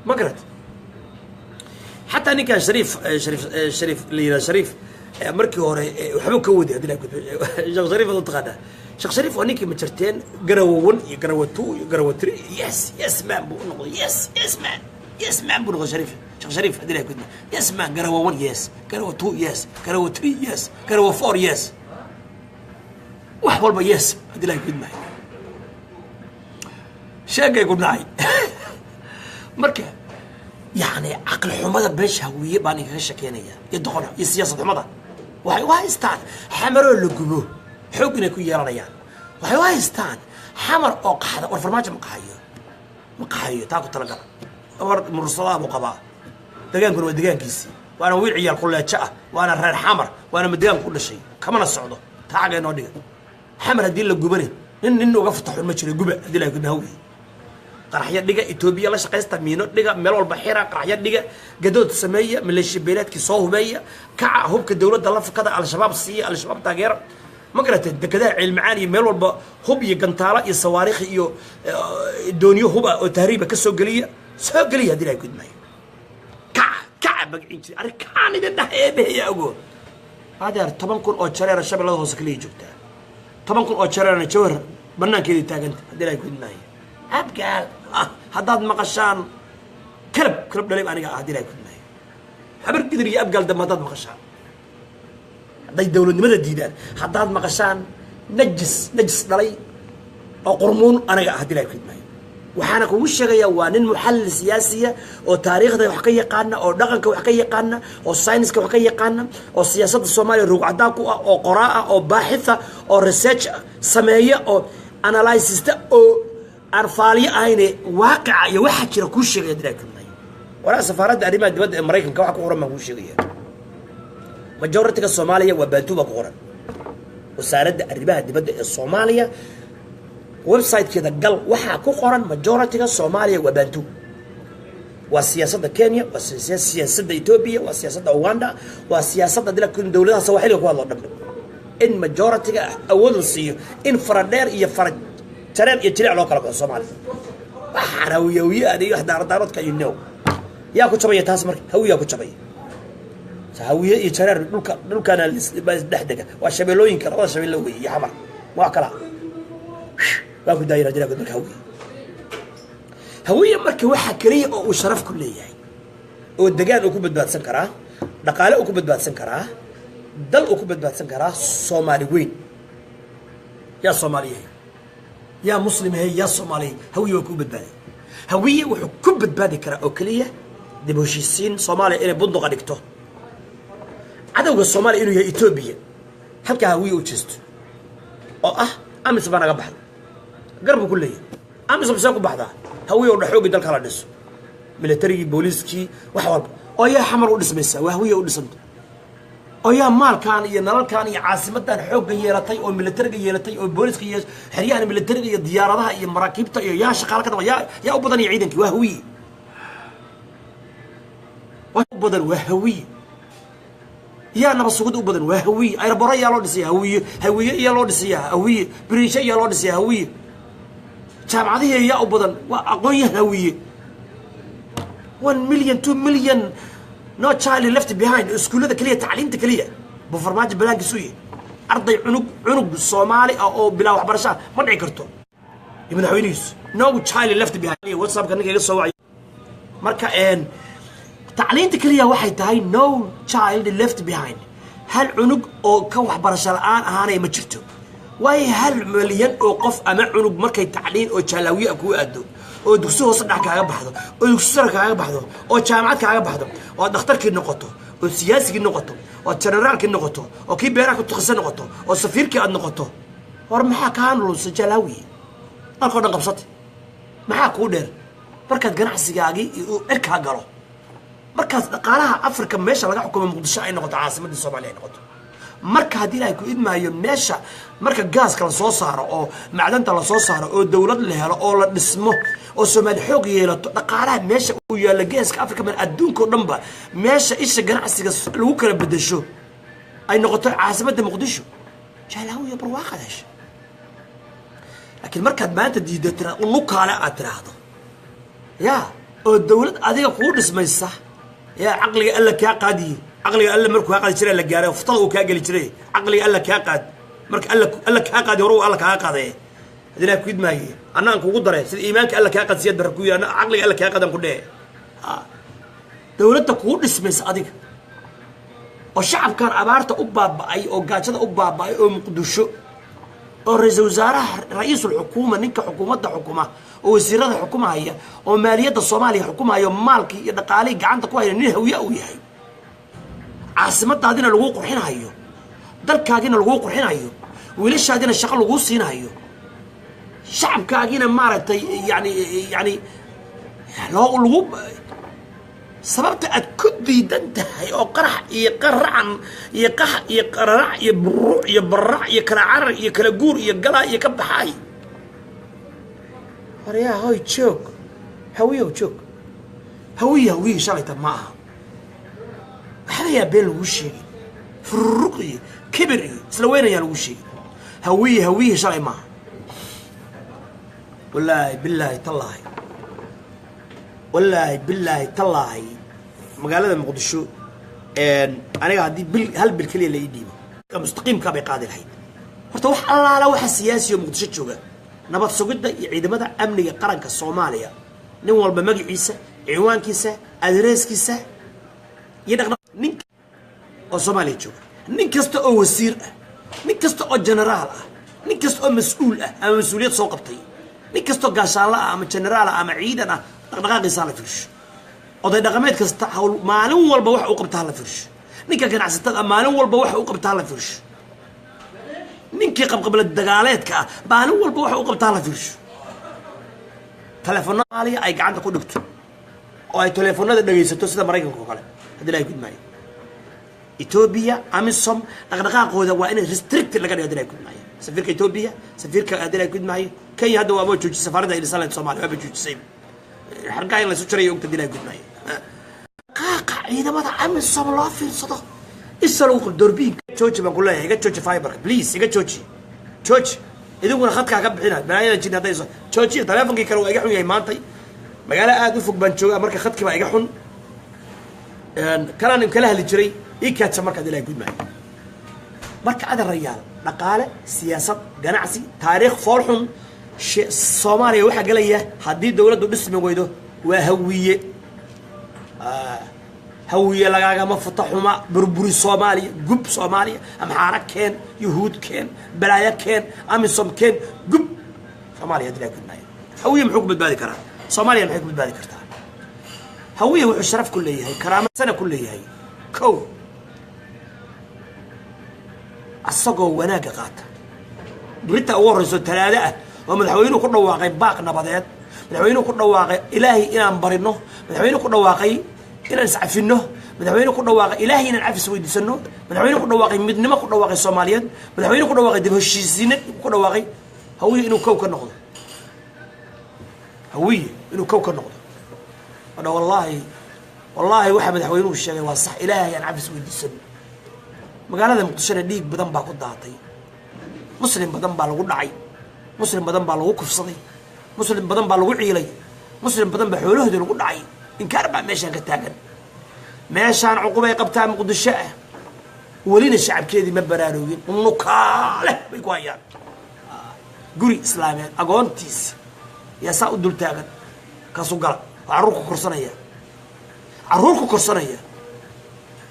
ma garat? Xataa ninkan Shariif, Shariif, Shariif la yidhaha, Shariif markii hore waxba ka waday. Haddii la gudbo, Sheekh Shariif aad u taqaanaa. Sheekh Shariif waa ninkii Majarteen garawo 1 iyo garawo 2 iyo garawo 3, yes yes man buu u noqday. Yes yes man, yes man buu noqday Shariif, Sheekh Shariif, haddii la gudbo. Yes man, garawo 1, yes, garawo 2, yes, garawo 3, yes, garawo 4, yes, wax walba yes. Haddii la gudmaayo, sheegay ku dhacay. Marka yacni caqli xumada beesha Hawiye baan igaga shekeynaya, iyo doqon iyo siyaasad xumada. Waxay u haystaan Xamaroo la gubo xoog inay ku yeelanayaan. Waxay u haystaan Xamar oo qaxda. War Farmaajo ma qaxayo, ma qaxayo, taa ku talagala. War mursadaa buu qabaa, degaankuna waa degaankiisii, waana wiil ciyaal kulleejo ah, waana reer Xamar, waana ma degaanku ku dhashay, kamana socdo. Taa xagga inoo dhiga. Xamar haddii la gubane, nin nin uga fataxun ma jiro. Guba haddii la gubna, Hawiye qaraxyo dhiga, Etoobiya la shaqaysta, miino dhiga, meel walba xira, qaraxyo dhiga, gadood sameeya, maleeshiya beeleedkii soo hubeeya, kaca, hubka dowladda la fakada, Al-Shabaab siiya, Al-Shabaab taageera, ma garatay? Dekedaha Ceelmacaan iyo meel walba hub iyo gantaalo iyo sawaariikh iyo dooniyo hub ah oo tahriiba ka soo geliya, soo geliya, haddii Ilahay gudmaayo. Kaca, kaca, magacin jiray arrinkaan idin dhah eebaheya ogo. Adeer, 10,000 oo jareera Shabeellada Hoose kaliya joogtaa, 10,000 oo jareerana Jawhar banaankeedii taaganta, haddii Ilahay gudmaayo. Abgaal haddaad maqashaan, kalab kalab dhalay aniga ah, haddii Ilahay gudmaayo. Habar Gidir iyo Abgaal dambe haddaad maqashaan, hadday dowladnimada diidaan, haddaad maqashaan, najis najis dhalay oo qurmuun aniga ah, haddii Ilahay gudmaayo. Waxaana kugu sheegayaa waa nin muxallil siyaasiya oo taariikhda wax ka yaqaana, oo dhaqanka wax ka yaqaana, oo sayniska wax ka yaqaana, oo siyaasadda Soomaaliya ruugcadaa ku ah, oo qoraa ah, oo baaxitha, oo research sameeya, oo analysista, oo aan faaliyo ahayne, waaqica iyo waxaa jira kuu sheegaya, haddii Ilahay gudmaayo. Waraa safaaradda arrimaha dibadda ee Maraykanka waxa ku qoran baan kuu sheegaya. Majority-ga Soomaaliya waa Bantu baa ku qoran. Wasaaradda arrimaha dibadda ee Soomaaliya website-keeda gal, waxaa ku qoran majority-ga Soomaaliya waa Bantu. Waa siyaasadda Kenya, waa siyaasadda Etoobiya, waa siyaasadda Uganda, waa siyaasadda dila dowladaha Sawaaxiliga ku hadlo dhan, in majority-ga awood la siiyo, in fara dheer iyo fara jareer iyo jilic loo kala baxo Soomaaliya. Waxaan hawiye hawiye iyo wax daaradaaroodka, you know, yaa ku jabaya taas? Marka Hawiyaa ku jabaya. Hawiye iyo jareer dhulka dhulkaana baa isdhex dega, waa shabeellooyinka, labada shabeello wey iyo Xamar, waa kala waa ku daayira jira. Marka Hawiye, Hawiye marka waxa keliya oo uu sharaf ku leeyahay, oo degaan uu ku badbaadsan karaa, dhaqaale uu ku badbaadsan karaa, dal uu ku badbaadsan karaa, Soomaali weyn, yaa Soomaaliyahay, yaa Muslimhay, yaa Soomaaliya, Hawiye waa kuu badbaaday. Hawiye wuxuu ku badbaadi karaa oo keliya dib heshiisiin Soomaaliya inay bunduqa dhigto, cadowga Soomaaliya inuu yahay Etoobiya, halkaa Hawiye u jeesto, oo ah AMISOM baa naga baxda, garbu ku leeyahay. AMISOM see ku baxdaa? Hawiye oo dhaxoogii dalka la dhiso, militarigii, booliiskii, wax walba. Oo yaa Xamar u dhismaysaa? Waa Hawiye u dhisanta. Oo yaa maalkan iyo nalalkan iyo caasimadan xoogga yeelatay, oo militariga yeelatay, oo booliiska iyo xeryahan militariga iyo diyaaradaha iyo maraakiibta iyo yaa shaqaale ka yaa u badan iyo ciidankii? Waa Hawiye. Waa u badan, waa Hawiye. Yaa nabad sugid u badan? Waa Hawiye. Airport yaa loo dhisaya? Hawiye. Hawiye yaa loo dhisaya? Hawiye. Biriishe yaa loo dhisaya? Hawiye. Jaamacadihii yaa u badan? Waa aqoon-yahan Hawiye. 1 million, 2 million, no child left behind, iskuullada keliya, tacliinta keliya buu Farmaajo balaankiisu yahay. Arday cunug cunug Soomaali ah oo bilaa waxbarashaa ma dhici karto iyo madaxweynihiisu. No child left behind. WhatsAppka ninka iga soo wacay. Marka tacliinta keliya waxay tahay no child left behind, hal cunug oo ka waxbarasho la-aan ahaanaya ma jirto. Waayo, 1 milyan oo qof ama cunug markay tacliin oo jaalaawiye ah kuu aado, oo dugsi hoose dhex kaaga baxdo, oo dugsi sare kaaga baxdo, oo jaamacad kaaga baxdo, oo dhakhtarkii noqoto, oo siyaasigii noqoto, oo generaalkii noqoto, oo kii beeraha ku takhasay noqoto, oo safiirkii aad noqoto. War maxaa kaa nulunsan Jalaawiye? Dalkao dhan qabsatay, maxaa kuu dheer? Markaad ganacsigaagii uu cirkaa galo, markaas dhaqaalaha Africa meesha laga xukumo Muqdisho ay noqoto, caasimadii Soomaaliya ay noqoto, marka haddii Ilaahay ku idmaayo meesha marka gaaska la soo saaro oo macdanta la soo saaro oo dawlad la helo oo la dhismo oo Soomaali xoog yeelato, dhaqaalaha meesha uu yaallo geeska Africa man adduunka oo dhanba meesha isha ganacsiga lagu kala bedesho ay noqoto caasimadda Muqdisho, Jaalaawiya barwaaqad hesha. Laakiin markaad maanta diiddo, tira unukaale aad tiraahdo yaa oo dawlad adiga kuu dhismaysa, yaa caqliga Alla kaa qaadiye. Caqliga Alla markuu kaa qaadi jiray la gaaray, ftada uu kaa geli jiray. Caqliga Alla kaa qaad, marka Alla kaa qaadi hore uu Alla kaaga qaadaye. Hadii Ilahay ku idmaaye anna aan kugu dare sida iimaanka Alla kaa qaad siyad barra ku yiri, anna caqliga Alla kaa qaadaan ku dhehe. Dawladda kuu dhismaysa adiga oo shacabkan abaarta u baaba'ay oo gaajada u baaba'ay oo Muqdisho oo ra-iisul wasaaraha, ra-iisul xukuuma, ninka xukuumadda xukuma oo wasiirada xukumahaya oo maaliyadda Soomaaliya xukumahaya oo maalkii iyo dhaqaalihii gacanta ku haya nin Hawiya uu yahay, caasimadaadina laguu qurxinayo, dalkaagina laguu qurxinayo, wiilashaadina shaqo laguu siinayo, shacabkaagiina maaragtay yani loo lagu sababta aad ku diidan tahay oo qarax iyo qaracan iyo qax iyo qararac iyo buruuc iyo bararac iyo kala carar iyo kala guur iyo galaa iyo ka baxaay. Horyaa hoy joog, Hawiyow joog. Hawiya Hawiyi shalayta ma aha. Waxba yaa been laguu sheegay, fururuq iyo kibir iyo isla weynayaa lagu sheegay. Hawiye Hawiyi shalay maaha. Wallaahi bilaahi tallaahi, wallaahi bilaahi tallaahi, magaalada Muqdisho aniga haddii bil, hal bil keliya la ii dhiibo, mustaqiimkaa bay qaadi lahayd. Horta wax allaala waxa siyaasi oo Muqdisho jooga, nabad sugidda iyo ciidamada amniga qaranka Soomaaliya, nin walba magaciisa, ciwaankiisa, adreeskiisa iyo dhaqdha nin oo Soomaaliya jooga, nin kasta oo wasiir ah, nin kasta oo generaal ah, nin kasta oo mas-uul ah ama mas-uuliyad soo qabtay, nin kastoo gaashaanla ah ama generaal ah ama ciidan ah, dhaqdhaqaaqiisa hala fiirsho. Oday dhaqameed kasta hawl maalin walba wax uu qabta hala fiirsho. Ninka ganacsatada maalin walba wax uu qabta hala fiirsho. Ninkii qabqabla dagaaleedka ah maalin walba wax uu qabta hala fiirsho. Telefoonada Soomaaliya ay gacanta ku dhigto oo ay telefoonada dhegaysato sida Maraykanka oo kale haddii Ilahay gudmaayo. Etoobiya, AMISOM dhaqdhaqaaqooda waa inay restricted laga dhigo haddii Ilahay gudmaayo. Safiirka Etoobiya, safiirka haddii Ilahay gudmaayo Kenya hadda waaba joojisay safaaradda ay dhisan lahayd Soomaaliya, waaba joojisay. Xargaha in laysu jarayo ogta haddii Ilahay gudmaayo. Qaaqa ciidamada AMISOM loo fiirsado, isa lagu qab doorbiinka. Jooji baan ku leeyahay, iga jooji fiberka, please, iga jooji, jooji. Idinkuna khadkaa ka bixina balaayada jin hadday so joojiya. Telefonkii kale waa iga xun yahay maantay, magaalo aada u fog baan joogaa, marka khadkii baa iga xun. Kanaan kala hadli jiray ii kaadsa markaad Ilahay gudmaayo. Marka adarayaal, dhaqaale, siyaasad, ganacsi, taariikh foolxun Soomaaliya waxaa gelaya haddii dawladdu dhismi weydo waa Hawiye. Hawiye lagaagama futa xuma. Burburi Soomaaliya, gub Soomaaliya, Amxaara keen, Yuhuud keen, balaayo keen, AMISOM keen, gub Soomaaliya hadii Ilahay gudmaayo. Hawiye muxuu ku badbaadi karaa? Soomaaliya maxay ku badbaadi kartaa? Hawiye wuxuu sharaf ku leeyahay, karaamo sana ku leeyahay, kow, asagoo wanaagga qaata. Berita ugu horreyso Talaado ah oo madaxweynuhu ku dhawaaqay baaq nabadeed, madaxweynuhu ku dhawaaqay Ilaahay inaan barino, madaxweynuhu ku dhawaaqay inaan iscafinno, madaxweynuhu ku dhawaaqay Ilaahay inaan cafis weydiisano, madaxweynuhu ku dhawaaqay midnimo, ku dhawaaqay Soomaaliyeed, madaxweynuhu ku dhawaaqay dib heshiisiinad ku dhawaaqay, Hawiye inuu kow ka noqdo, Hawiye inuu kow ka noqdo odha wallaahi wallaahi waxa madaxweynuhu sheegay waa sax, Ilaahay aan cafis weydiisano. Magaalada Muqdishona dhiig badan baa ku daatay, muslim badan baa lagu dhacay, muslim badan baa lagu kufsaday, muslim badan baa lagu ciilay, muslim badan baa xoolahoodii lagu dhacay. Inkaar baa meeshaan ka taagan. Meeshaan cuqubay qabtaa Muqdisho ah, welina shacabkeedii ma baraarugin. Nukaaleh bay ku hayaan guri islaameed, agoontiisi yaa saa u dul taagan, kaasu gala oo carruur ku korsanaya, carruur ku korsanaya,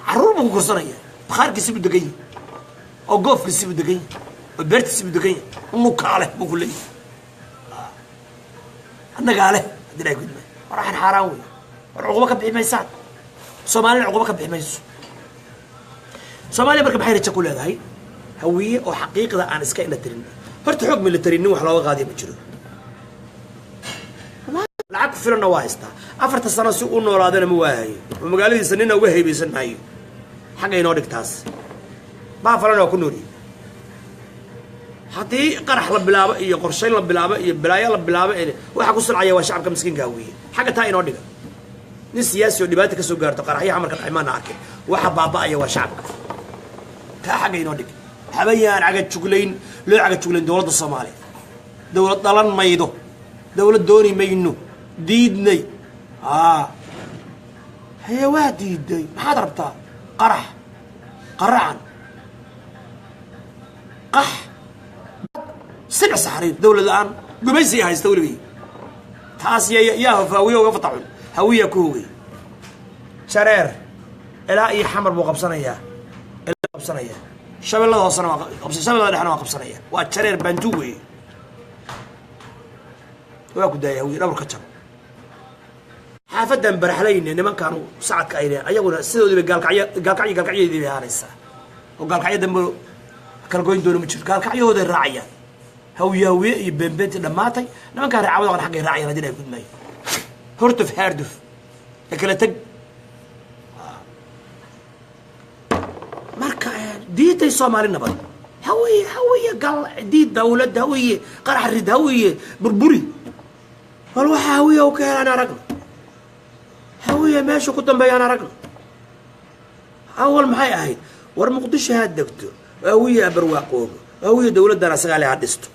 carruur buu ku korsanaya. Bakhaarkiisi buu degan yahay oo goofkiisi buu degan yahay oo beertiisi buu degan yahay. Nukaaleh buu ku leeyahay, annagaa leh haddii Ilahay gudmay. War waxaan xaaraan wey. War cuqubo ka bixi maysaan, Soomaalina cuqubo ka bixi mayso. Soomaaliya marka maxay rajo ku leedahay? Hawiye oo xaqiiqda aan iska indha tirin. Horta xoog military nin wax looga qaadiya ma jiro. Lacag ku filanna waa haystaa. 4ta sano si u noolaadana ma waahayo, oo magaaladiisa nina uga haybaysan maayo. Xagga inoo dhigtaas baafalana waa ku noolyihi. Haddii qarax la bilaabo iyo qorshayn la bilaabo iyo balaayo la bilaabo, waxa ku sulcaya waa shacabka miskiinkaa weeye. Xagga taa inoo dhiga. Nin siyaasi oo dhibaata ka soo gaarto qaraxyo xamarka dhacay maana arkin. Waxa baaba'aya waa shacabka. Taa xagga inoo dhig. Habayaan cagajuglayn loo cagajuglayn dowladda Soomaaliya. Dowlad dhalan maydo, dowlad dooni mayno, diidnay. Haye, waa diiday. Maxaad rabtaa? Qarax, qaracan, qax, sibc, saxriir, dowlad la-aan, gumaysi haysta weligay. Taas yaa hofaawiye uga fataxun. Hawiyaa ku hogay. Jareer ilaa iyo Xamar buu qabsanayaa, ilaa qabsanaya Shabeellada Hoosena waa qabsa, Shabeellada Dhexena waa qabsanaya. Waa Jareer Bantu weeye. Waa ku daaya Hawiye dhabar ka jabo. Xaafadan Baraxlayne nimankaanu sacadka ayne ayaguna sidoodiiba Gaalkacyo, Gaalkacyo, gaalkacyadeedii bay ahaanaysaa, oo Gaalkacyo dambe kala goyn doono ma jiro. Gaalkacyahooday raacayaan. Hawiye, hawiye iyo beenbeentii dhammaatay. Nimankaan reecawada xaggay raacayaan haddii ay gudmaayo. Hortuf haarduf ee kala teg. Marka diiday Soomaali nabad. Hawiye, hawiye gal, diid dawlad. Hawiye qarax rid, hawiye burburi. Bal waxa hawiye u ka helaan aragno, hawiye meesha ku dambeeyaan aragno. Awal maxay ahayd? War Muqdisho ha degto, hawiye ha barwaaqoobo, hawiye dowladdan asagaa le ha dhisto,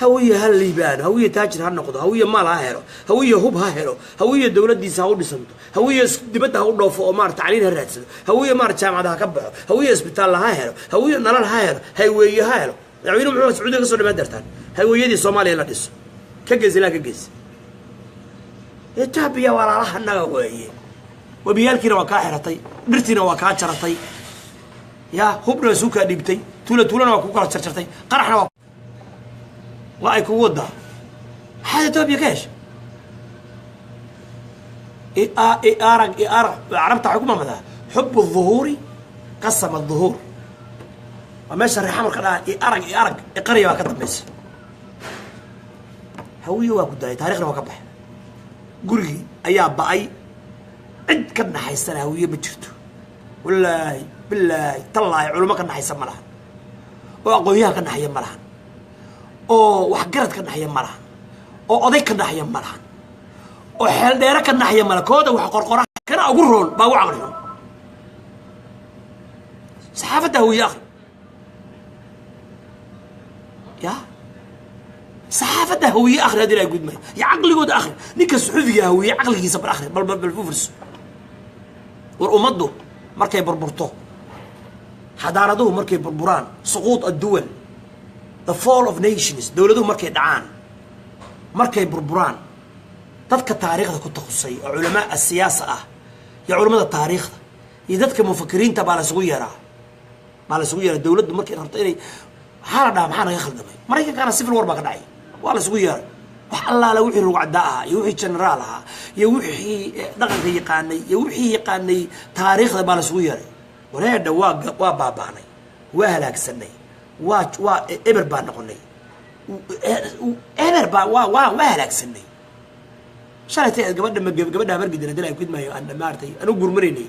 hawiye ha liibaano, hawiye taajir ha noqdo, hawiye maal ha helo, hawiye hub ha helo, hawiye dowladdiisa ha u dhisanto, hawiye dibadda ha u dhoofo oo maarata tacliin ha raadsado, hawiye maarata jaamacada ha ka baxo, hawiye isbitaalla ha helo, hawiye nalal ha helo, hayweeye ha helo. Madaxweynuhu muxuu Sacuudiga ka soo dhamaan dartaan? Hayweeyadii Soomaaliya la dhiso, ka gees ilaa ka gees. Etoobiya walaalahanaga weeye. Webiyaalkiina waa kaa xiratay, dhirtiina waa kaa jaratay, ya hubna waa suu kaa dhiibtay, tuula tuulana waa ku kala jarjartay, qaraxna waa ay kugu wadaa. Maxaad Etoobiya ka heshay? Arag, arag, carabta waxay ku maamadaa حب الظهور قسم الظهور. Waa meesha reexamar ka dhaha. I arag, i arag, iqarya baa ka dambaysa. Hawiye waa ku daayay, taarikhna waa ka baxay. Gurigii ayaa ba'ay, cid ka naxaysana hawiye ma jirto. Wallaahi, bilaahi, tallaahi, culimo ka naxaysa ma lahan, oo aqoon-yahan ka naxaya ma lahan, oo waxgarad ka naxaya ma lahan, oo oday ka naxaya ma lahan, oo xeeldheere ka naxaya ma lahan. Kooda wax qorqora kana ugu roon baa ugu caqli xun. Saxaafadda hawiye akhri, ya saxaafadda hawiye akhri haddii la gudmayo, iyo caqligooda akhri. Ninka suxufiga hawiye caqligiisa bal akhri, bal bal bal fufurso. War ummaddu markay burburto, xadaaraduhu markay burburaan, سقوط الدول, the fall of nations, dowladuhu markay dhacaan, markay burburaan, dadka taariikhda ku takhasusay oo culamaa asiyaasa ah iyo culamada taariikhda iyo dadka mufakiriinta baa la isugu yeeraa, baa la isugu yeeraa. Dowladdu markay rabto inay, maxaa la dhahaa, maxaa naga khaldamay? Maraykankana civil war baa ka dhacay, waa la isugu yeeray. Wax allaala wixii rugcaddaa ahaa iyo wixii generaal ahaa iyo wixii dhaqanka yaqaanay iyo wixii yaqaanay taariikhda baa la isugu yeeray. Wareedha, waa baabaanay, waa halaagsanay, waa eber baa noqonay, eber baa waa halaagsanay. Shalaytay gabadha gabadha Habargidin haddii la gudmaayo aan maaratay aan u gurmanaynay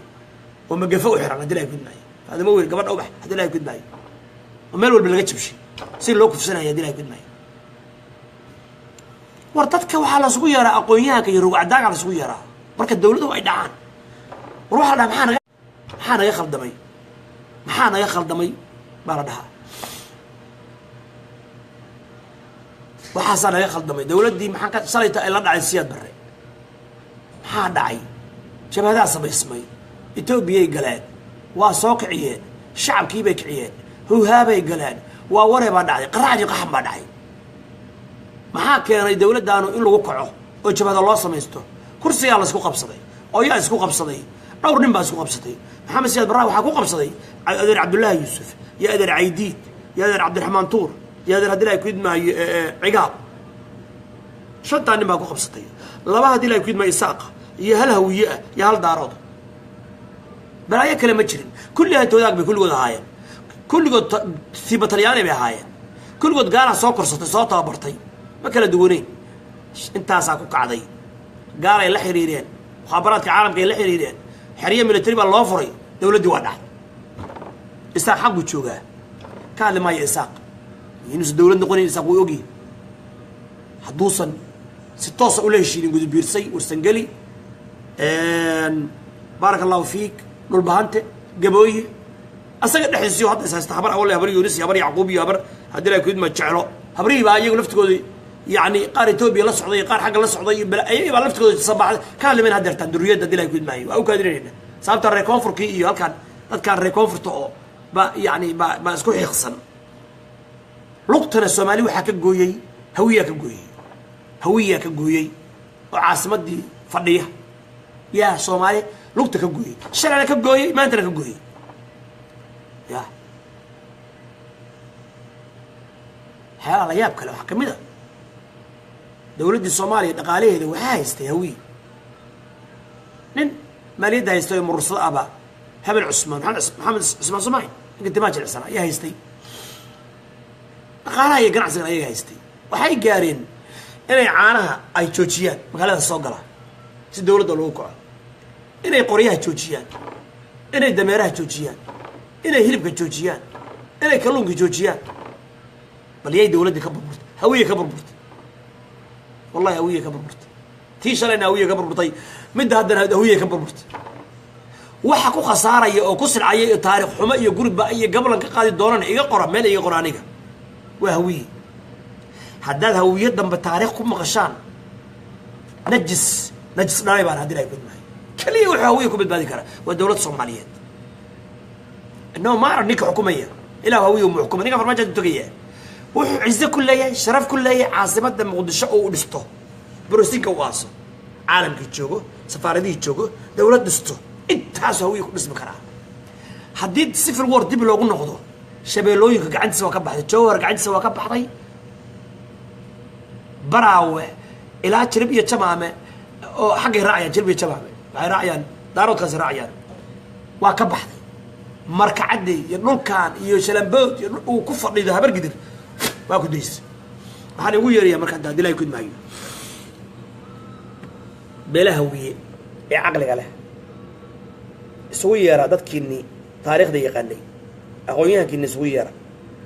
oo magafo u xiran haddii la gudmaayo, Faadimo Weyl, gabadha Ubax haddii la gudmaayo, oo meel walba laga jabshay si loo kufsanaya haddii la gudmaayo. War dadka waxaa lasugu yeeraa aqoon-yahanka iyo rugcadaaga lasugu yeeraa marka dawladuhu ay dhacaan. War waxaa la dhahaa, maxaa naga khaldamay, maxaa naga khaldamay baa la dhahaa. Waxaasaa naga khaldamay. Dawladdii maxaa ka shalayta ay la dhacay Siyaad Barre? Maxaa dhacay? Jabhadaha samaysmay, Etoobiyay galeen, waa soo kiciyeen, shacabkiibay kiciyeen, huhaabay galeen, waa waree baa dhacday, qaraacdii qaxan baa dhacay. Maxaa keenay dawladdaanu in lagu kaco oo jabhada loo samaysto? Kursigaa la isku qabsaday. Oo yaa isku qabsaday? Dhowr nin baa isku qabsatay. Maxamed Siyaad Barra waxaa ku qabsaday adeer Cabdullaahi Yuusuf iyo adeer Caydiid iyo adeer Cabdiraxmaan Tuur iyo adeer haddii la ku idmaayo Cigaab. Shantaa nin baa ku qabsatay. Laba haddii la ku idmaayo Isaaqa iyo hal Hawiye ah iyo hal Daarood. Balaayo kale ma jirin. Kulli hantoodaag bay kulligood ahaayeen, kulligood tiiba Talyaani bay ahaayeen. Kulligood gaalaa soo korsatay, soo tababartay, ma kala duwaneyn. Intaasaa ku kacday, gaalay la xiriireen, mukhaabaraadka caalamka ay la xiriireen, xeryo military baa loo furay, dowladdii waa dhacday. Isaaq xagguu joogaa, ka hadli maayo. Isaaq inuusan dowlad noqonayn Isaaq wuu ogyahay, hadduusan si toosa ula heshiinin Gudubiirsay, Warsangeli, baaraka Allahu fiik, Dhulbahante, Gabooye, asaga dhexdiisiyo hadda is haysta, Habar Awale, Habar Yunis iyo Habar Yacquub iyo Habar haddii la kudma jeclo. Habrihii baa iyagu laftigooda, yani qaar Etoobiya la socday iyo qaar xagga la socday iyo ayagii baa laftigooda sabaxday. Ka hadlimayn hadeertaan duriyadda haddii la kudmaayo, waa u kaadinayna. Sababta reer koonfurkii iyo halkaan dadkaan reer koonfurta oo ba yani ba isku xiiqsan. Lugtana Soomaali waxaa ka gooyey Hawiyaa ka gooyey, Hawiyaa ka gooyey oo caasimadii fadhiya. Yaa Soomaali lugta ka gooyey? Shalayna ka gooyey, maantana ka gooyey. Ya waxyaalaha la yaab kale waxaa ka mid a, dowladdii Soomaaliya dhaqaalaheeda waxaa haystay Hawiye. Nin maaliyadda haystay oo murursado ahbaa, hebel Cusmaan, Maxamed Cusmaan Somaali, ninka timaa jilicsanaa ayaa haystay dhaqaalaha iyo ganacsigan, ayaga haystay. Waxay gaareen inay caanaha ay joojiyaan magaalada soo gala si dowladda loogu kaco, inay qoryaha joojiyaan, inay dameeraha joojiyaan, inay hilibka joojiyaan, inay kalluunka joojiyaan. Bal yay dowladdii ka burburtay? Hawiye ka burburtay, wallahi Hawiye ka burburtay. Tii shalayna Hawiye ka burburtay, midda haddana Hawiye ka burburtay. Waxa ku khasaaraya oo ku silcaya iyo taarikh xumo iyo guriba iyo gablan ka qaadi doonana, iga qora meel, iga qora aniga, waa Hawiye. Haddaad Hawiye dambe taariikh ku maqashaan, najis najis dhalay baan haddii ay gudmahay. Keliya wuxuu Hawiye ku badbaadi karaa waa dowlad Soomaaliyeed. No maara ninka xukumaya, ilaa Hawiye mu xukumay ninka Farmaajo tegaya, wuxuu cize ku leeyahay, sharaf ku leeyahay caasimadda Muqdisho oo u dhisto, brosinka u aaso, caalamkii joogo, safaaradihii joogo, dowlad dhisto. Intaasuu Hawiye ku dhismi karaa. Haddii civil war dib loogu noqdo, Shabeellooyinka gacantiisa waa ka baxday, Jowhar gacantiisa waa ka baxday, Baraawe ilaa Jirib iyo Jamaame oo xaggay raacayaan, Jirib iyo Jamaame waxay raacayaan, Daaroodkaasi raacayaan, waa ka baxday. Markacadey iyo dhulkan iyo Shalambood iyo uu ku fadhido Habargidir waa ku daysa. Waxaan igu yeerayaa marka hadda hadii ilahay kudmaayo, beelaha Hawiye ee caqliga leh isugu yeeraa, dadkiinii taariikhda yaqaanay, aqoon-yahankiina isugu yeera,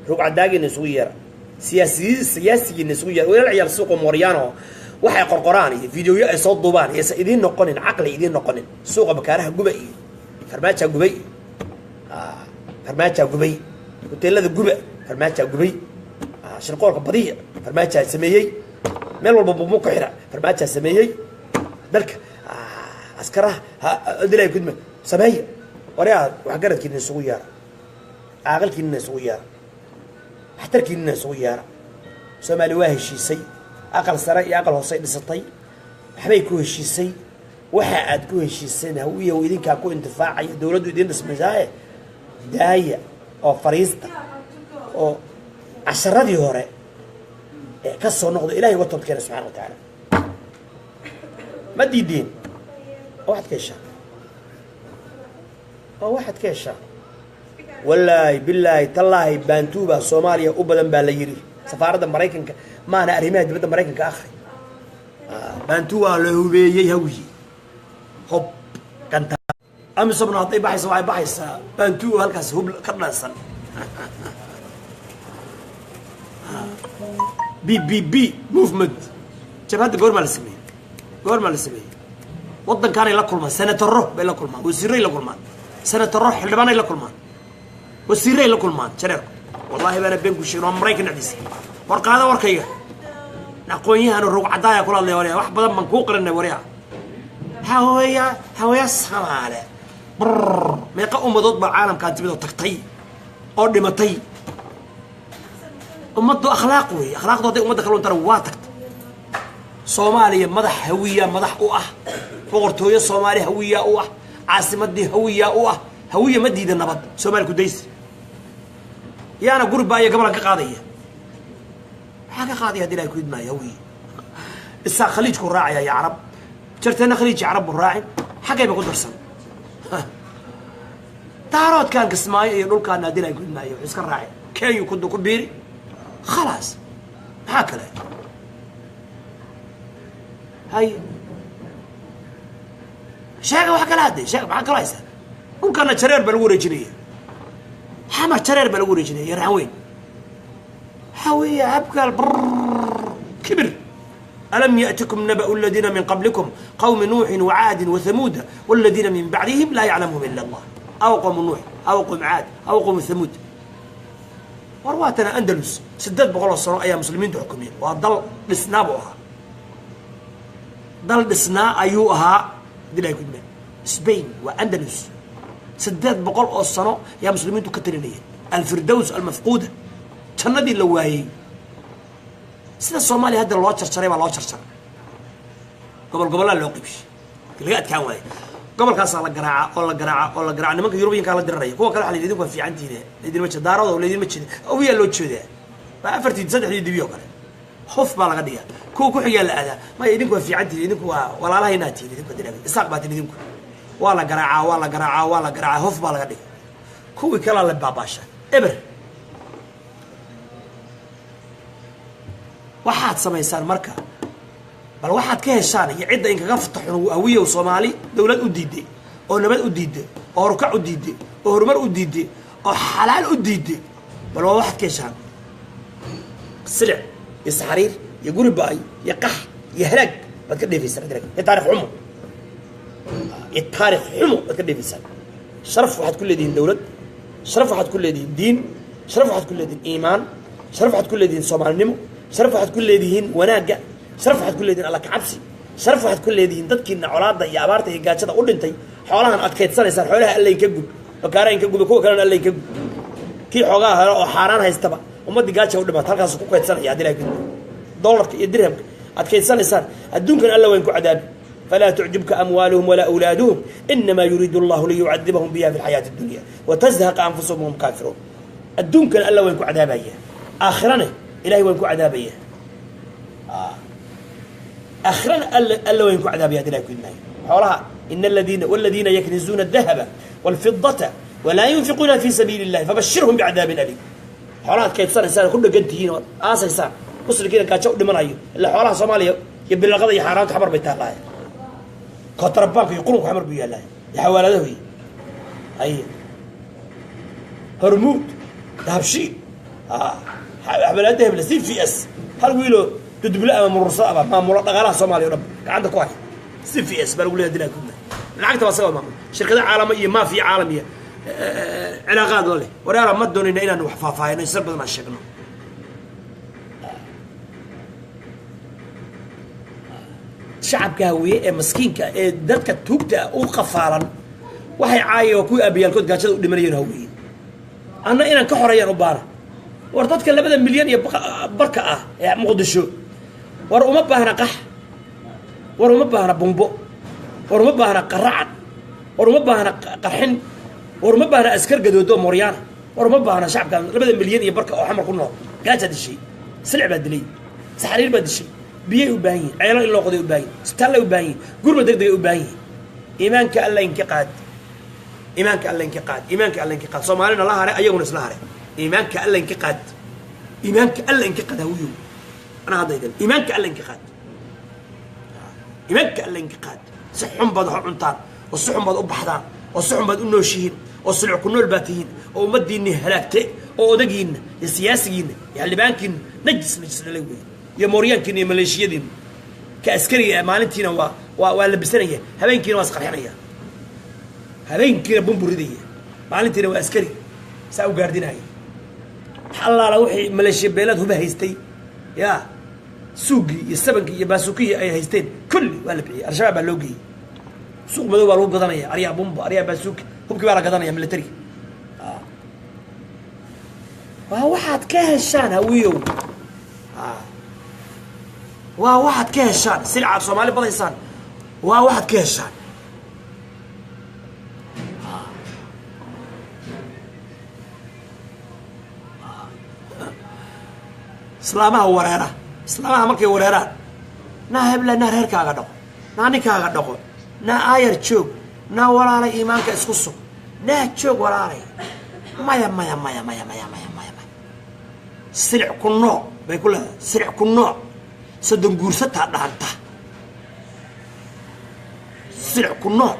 rugcadaagiina isugu yeera, siyaasigiina isugu yeera, wiilal ciyaal suuqo mooryaano waxay qorqoraan iyo videoyo ay soo duubaan iyaysan idiin noqonin caqli idiin noqonin. Suuqa Bakaaraha guba iyo Farmaajaa gubay, Farmaajaa gubay, hoteelada guba, Farmaajaa gubay, shirqoolka badiya, Farmaajaa sameeyey, meel walba bumu ku xira, Farmaajaa sameeyey, dalka askaraha dilay kudma sameeya. Waryaa, waxgaradkiina isugu yeera, caaqilkiinina isugu yeera, waxtarkiinina isugu yeera. Soomaali waa heshiisay, aqal sare iyo aqal hoosey dhisatay, waxbay ku heshiisay. Waxa aad ku heshiiseen Hawiyahu idinkaa ku intifaacaya, dowladdu idiin dhismaysaaye daaya oo fariista oo casharadii hore ee ka soo noqdo, Ilahay uga toobadkeena subxana wa tacaala. Ma diideen oo waxaad ka heshaa, oo waxaad ka heshaa. Wallaahi, bilaahi, tallaahi, Baantuuba Soomaaliya u badan baa la yidhi. Safaaradda Maraykanka maana, arrimaha dibadda Maraykanka akhri. Baantu waa la hubeeyey Hawiye, hob ganta AMISOMna hadday baxaysa, waxay baxaysaa Baantu halkaas hub ka dhansan. B B B movement, jabhadda goormaa la sameeyey? Goormaa la sameeyey? Waddankaanay la kulmaan, senataro bay la kulmaan, wasiiray la kulmaan, senataro, xildhibaanay la kulmaan, wasiiray la kulmaan jareerku. Wallahi baana been ku sheegin, waa Maraykan dhexdiisa. Warqaada warkayga, aqoon-yahanu rog caddaaya kula hadlaya. Waryaa, wax badan baan kuu qarinay. Waryaa, Haweya, Haweya Samaale brr, meeqa ummadood baa caalamkaan timid oo tagtay oo dhimatay? Ummaddu akhlaaq weeye, akhlaaqdu hadday ummadda ka luntana waa tagta. Soomaaliya madax Hawiya madax u ah, boqortooyo Soomaali Hawiya u ah, caasimadii Hawiya u ah. Hawiya ma diida nabad Soomaali kudaysi. Yaana guri baa iyo gablan ka qaadaya, maxaa ka qaadaya haddi Ilahay ku idmaayo? Hawiye Isaaq Khaliijku raacaya iyo Carab, jarteena Khaliij iyo Carab buu raacin, xaggayba ku darsan. Daaroodkaan Kismaayo iyo dhulkaan haddii Ilahay ku idmaayo wuxuu iska raacay Kenya ku biiri. Khalaas, maxaa kale? Hay, sheega wax kale hadde, sheega. Maxaa kaloo haysaa? Dhulkana jareer baa lagu wareejinaya, Xamar jareer baa lagu wareejinaya iyo Raxan Weyn. Waxaa weeye habkaal kibir. ألم يأتكم نبأ الذين من قبلكم قوم نوح وعاد وثمود والذين من بعدهم لا يعلمهم إلا الله. أو قوم نوح أو قوم عاد أو قوم ثمود. War waatana Andalus, 800 oo sano ayaa muslimiintu xukumeen. Waa dal dhisnaa buu ahaa, dal dhisnaa ayuu ahaa. Dilay kudme Spain waa Andalus, 800 oo sano ayaa muslimiintu ka talinayeen. الفردوس المفقودة, jannadii la waayey. Sida Soomaaliya hadda loo jarjaray baa loo jarjaray, gobol gobollaa loo qaybshay. Laga adkaan waayey, gobolkaasaa la garaaca oo la garaaca oo la garaaca. Nimanka Yurubiyankaa la diranaya, kuwa kale waxa la yidhi, idinku waa fiicantiine, laydinma jeeda daarado, laydinma jeeda. Awiyaa loo jeedaa, waa afartii saddexdii dibi oo kale, hof baa laga dhigaa. Kuwa ku xigaa la aadaa, maya, idinku waa fiicantihin, idinku waa walaalahaynaa tihin, idinku waa Isaaq baa tihin idinku. Waa la garaacaa, waa la garaacaa, waa la garaacaa, hof baa laga dhiga. Kuwii kalaa la baabaasha eber. Waxaad samaysaan marka, bal waxaad ka heshaan iyo cidda inkaga fataxun. Hawiyow, Soomaali dawlad u diiday oo nabad u diiday oo horukac u diiday oo horumar u diiday oo xalaal u diiday, bal waa waxaad ka heshaan silic iyo saxariir iyo guri ba-ay iyo qax iyo halaag baad ka dheefaysaan, iyo taarikh xumo, iyo taarikh xumo baad ka dheefaysaan. Sharaf waxaad ku leedihiin dawlad, sharaf waxaad ku leedihiin diin, sharaf waxaad ku leedihiin iimaan, sharaf waxaad ku leedihiin Soomaalinimo, sharaf waxaad ku leedihiin wanaagga, sharaf waxaad ku leedihiin Alla kacabsi, sharaf waxaad ku leedihiin dadkiina colaadda iyo abaarta iyo gaajada u dhintay. Xoolahan aad kaydsanaysaan, xoolaha Alla inka gub, bakaara inka gube, kuwa kalena Alla inka gub. Kii xoogaa helo oo xaaraan haystaba, ummaddii gaaja u dhimata halkaasu ku kaydsanaya. Haddii Ilahay gudbo dollarka iyo dirhamka aad kaydsanaysaan, adduunkan Alla wayn ku cadaabi. فلا تعجبك أموالهم ولا أولادهم إنما يريد الله ليعذبهم بها في الحياة الدنيا وتزهق أنفسهم وهم كافرون. Adduunkan Alla wayn ku cadaabaya, aakhirana Ilahay wayn ku cadaabaya, aakhirana Alla wayn ku cadaabaya. Hadii Ilahay ku idmaayo xoolaha, إن الذين والذين يكنزون الذهب والفضة ولا ينفقون في سبيل الله فبشرهم بعذاب أليم. Xoolahaad kaydsanaysaan, ku dhegan tihiin oo aasaysaan, muslimkiina gaajo u dhimanayo, ilaa xoolaha Soomaaliya iyo bilaqada iyo xaaraanta Xamar bay taallaaye, kontrabanka iyo qurunku Xamar buu yaallaaye, iyo xawaaladahu iyo hay Hormuud, Dahabshiil, xawaalada hebla, CVS. Hal wiiloo duduble ama murursado aba maamulo dhaqaalaha Soomaaliya o dhan gacanta ku haya. CVS baa lagu leeyahay dilaa kudna, lacagta baa isaga maamul, shirkado caalamo iyo maafiya caalamiya cilaaqaad la leh. Wareera, ma doonayna inaanu wax faahfaahino, sir badan aan sheegno. Shacabka Hawiye ee maskiinka ee dadka tuugta ah u qafaalan waxay caayeen waa kuwii aabiyaalkood gaajada u dhimanayeen. Hawiye anna inaan ka xoreeyaan u baana. War dadka 2 milyan iyo barka ah ee Muqdisho, war uma baahna qax, war uma baahna bumbo, war uma baahna qaracad, war uma baahna qarxin, war uma baahna askar gadoodo mooryaana, war uma baahna. Shacabka 2 milyan iyo barka oo Xamar ku nool gaajaa dishay, silic baa dilay, saxariir baa dishay. Biyay u baahan yihin, ceelo in loo qoday u baahan yihin, isbitaallay u baahan yihin, gurba deg degay u baahan yihin. Iimaanka Alla inka qaad, iimaanka Alla inka qaad, iimaanka Alla inka qaad. Soomaalina la hare, ayaguna isla hare. Iimaanka Alla inka qaad, iimaanka Alla inka qaad. Hawiyow, anaa hadda idin, iimaanka Alla inka qaad, iimaanka Alla inka qaad. Si xun baad wax u cuntaan oo si xun baad u baxdaan oo si xun baad u nooshihiin oo silic ku nool baad tihiin oo ummaddiinni halaagtay oo odagiinna iyo siyaasigiinna iyo xildhibaankiinna najis najis dhalay weeye, iyo mooryaankiina iyo maleeshiyadiinna. Ka askariga ah maalintiina waa labisanaya, habeenkiina waa isqarxinaya, habeenkiina bumbu ridaya, maalintiina waa askari saa u gaardinaya. Allaala wixii maleeshiya beelaad huba haystay, ya suugii iyo sabankii iyo baasukihii ay haysteen kulli waa la bixiyey, Al-Shabaab baa loo geeyey. Suuq madow baa lagu gadanaya, aryaa bumbo, aryaa baasuuki, hubkii baa la gadanaya military. Waa waxaad ka heshaan, Hawiyow, waa waxaad ka heshaan silcaad Soomaali badaysaan, waa waxaad ka heshaan. Islaamaha wareera, islaamaha markay wareeraan, naa hebla, naa reerkaaga dhaqo, naa ninkaaga dhaqo, naa aayar joog, naa walaalay iimaanka isku sug, naa joog walaalay. Maya, maya, maya, maya, maya, maya, maya, maya. Silic ku nooc bay ku leedahay, silic ku nooc soddon guursataa dhaanta. Silic ku nooc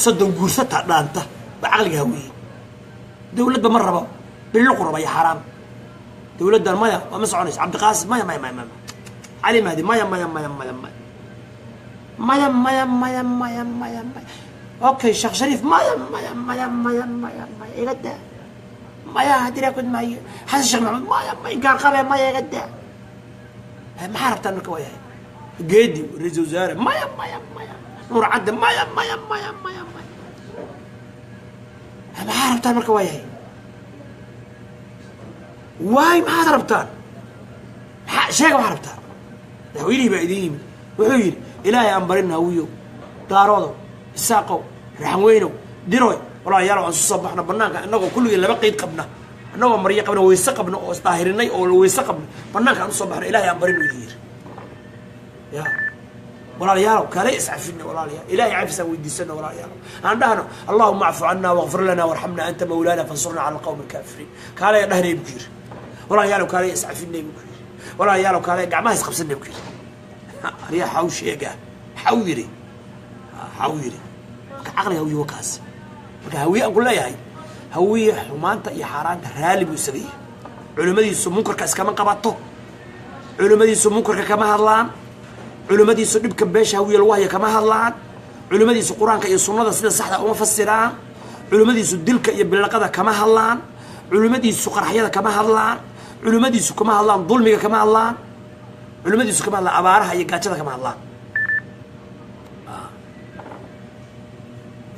soddon guursataa dhaanta waa caqliga Hawiye. Dawladba ma rabo, biliqu raba iyo xaaraam. Dawladdan maya, waa ma soconayso. Cabdiqaasim maya, maya, maya, maya. Cali Mahdi maya, maya, maya, maya, maya, maya, maya, maya, maya, maya, maya. Okay, Sheekh Shariif maya, maya, maya, maya, maya, maya, iga daa, maya. Haddii laa maayo Xasan Sheekh Maxamed maya, maya, gaar qabe, maya, iga daa. Maxaa rabtaan marka? Waa yahay Geedi ra-iisul wasaare maya, maya, maya. Nuur Cadde maya, maya, maya, maya, maya. Maxaa rabtaan marka? Waa yahay waay, maxaad rabtaan? Maxaa sheega, waxaa rabtaan? Madaxweynihii baa idin yimid, wuxuu yidhi: "Ilaahay aan barina. Hawiyow, Daaroodow, Isaaqow, Raxanweynow, Diroy, walaalayaalow, aan su soo baxno banaanka, innagoo kulligii laba qeyd qabna, annagoo maryo qabna, weyse qabna oo isdaahirinay oo weyse qabna, banaanka aan usoo baxno, Ilaahay aan barino," idin yidhi. Ya walaalayaalow, kale iscafina walaalayaal, Ilahay cafisaan weydiisano. Walaalayaalow, aan dhahno: "Allahuma acfu cana waqfir lana warxamna, anta mawlaana, fansurna cala alqawmi alkaafiriin." Kaalaya dhahnay buu ku yidhi. Walaalayaalow, kaalaya iscafinay buu ku yidhi. Walaalayaalow, kaalaya gacmaha isqabsanay buu ku yidhi. Aryaa xaw sheegaa, xaw yidhi, xaw yidhi. Marka caqliga Hawiye wa kaas. Marka Hawiye aan ku leeyahay, Hawiye xumaanta iyo xaaraanta raalli buu isaga yahay. Culimmadiisu munkarka iskama qabato, culimmadiisu munkarka kama hadlaan, culimmadiisu dhibka beesha Hawiye lagu haya kama hadlaan, culimmadiisu Qur-aanka iyo sunnada sida saxda uma fasiraan, culimmadiisu dilka iyo bilaqada kama hadlaan, culimmadiisu qaraxyada kama hadlaan, culimmadiisu kama hadlaan dulmiga, kama hadlaan, culimmadiisu kama hadlaan abaaraha iyo gaajada, kama hadlaan.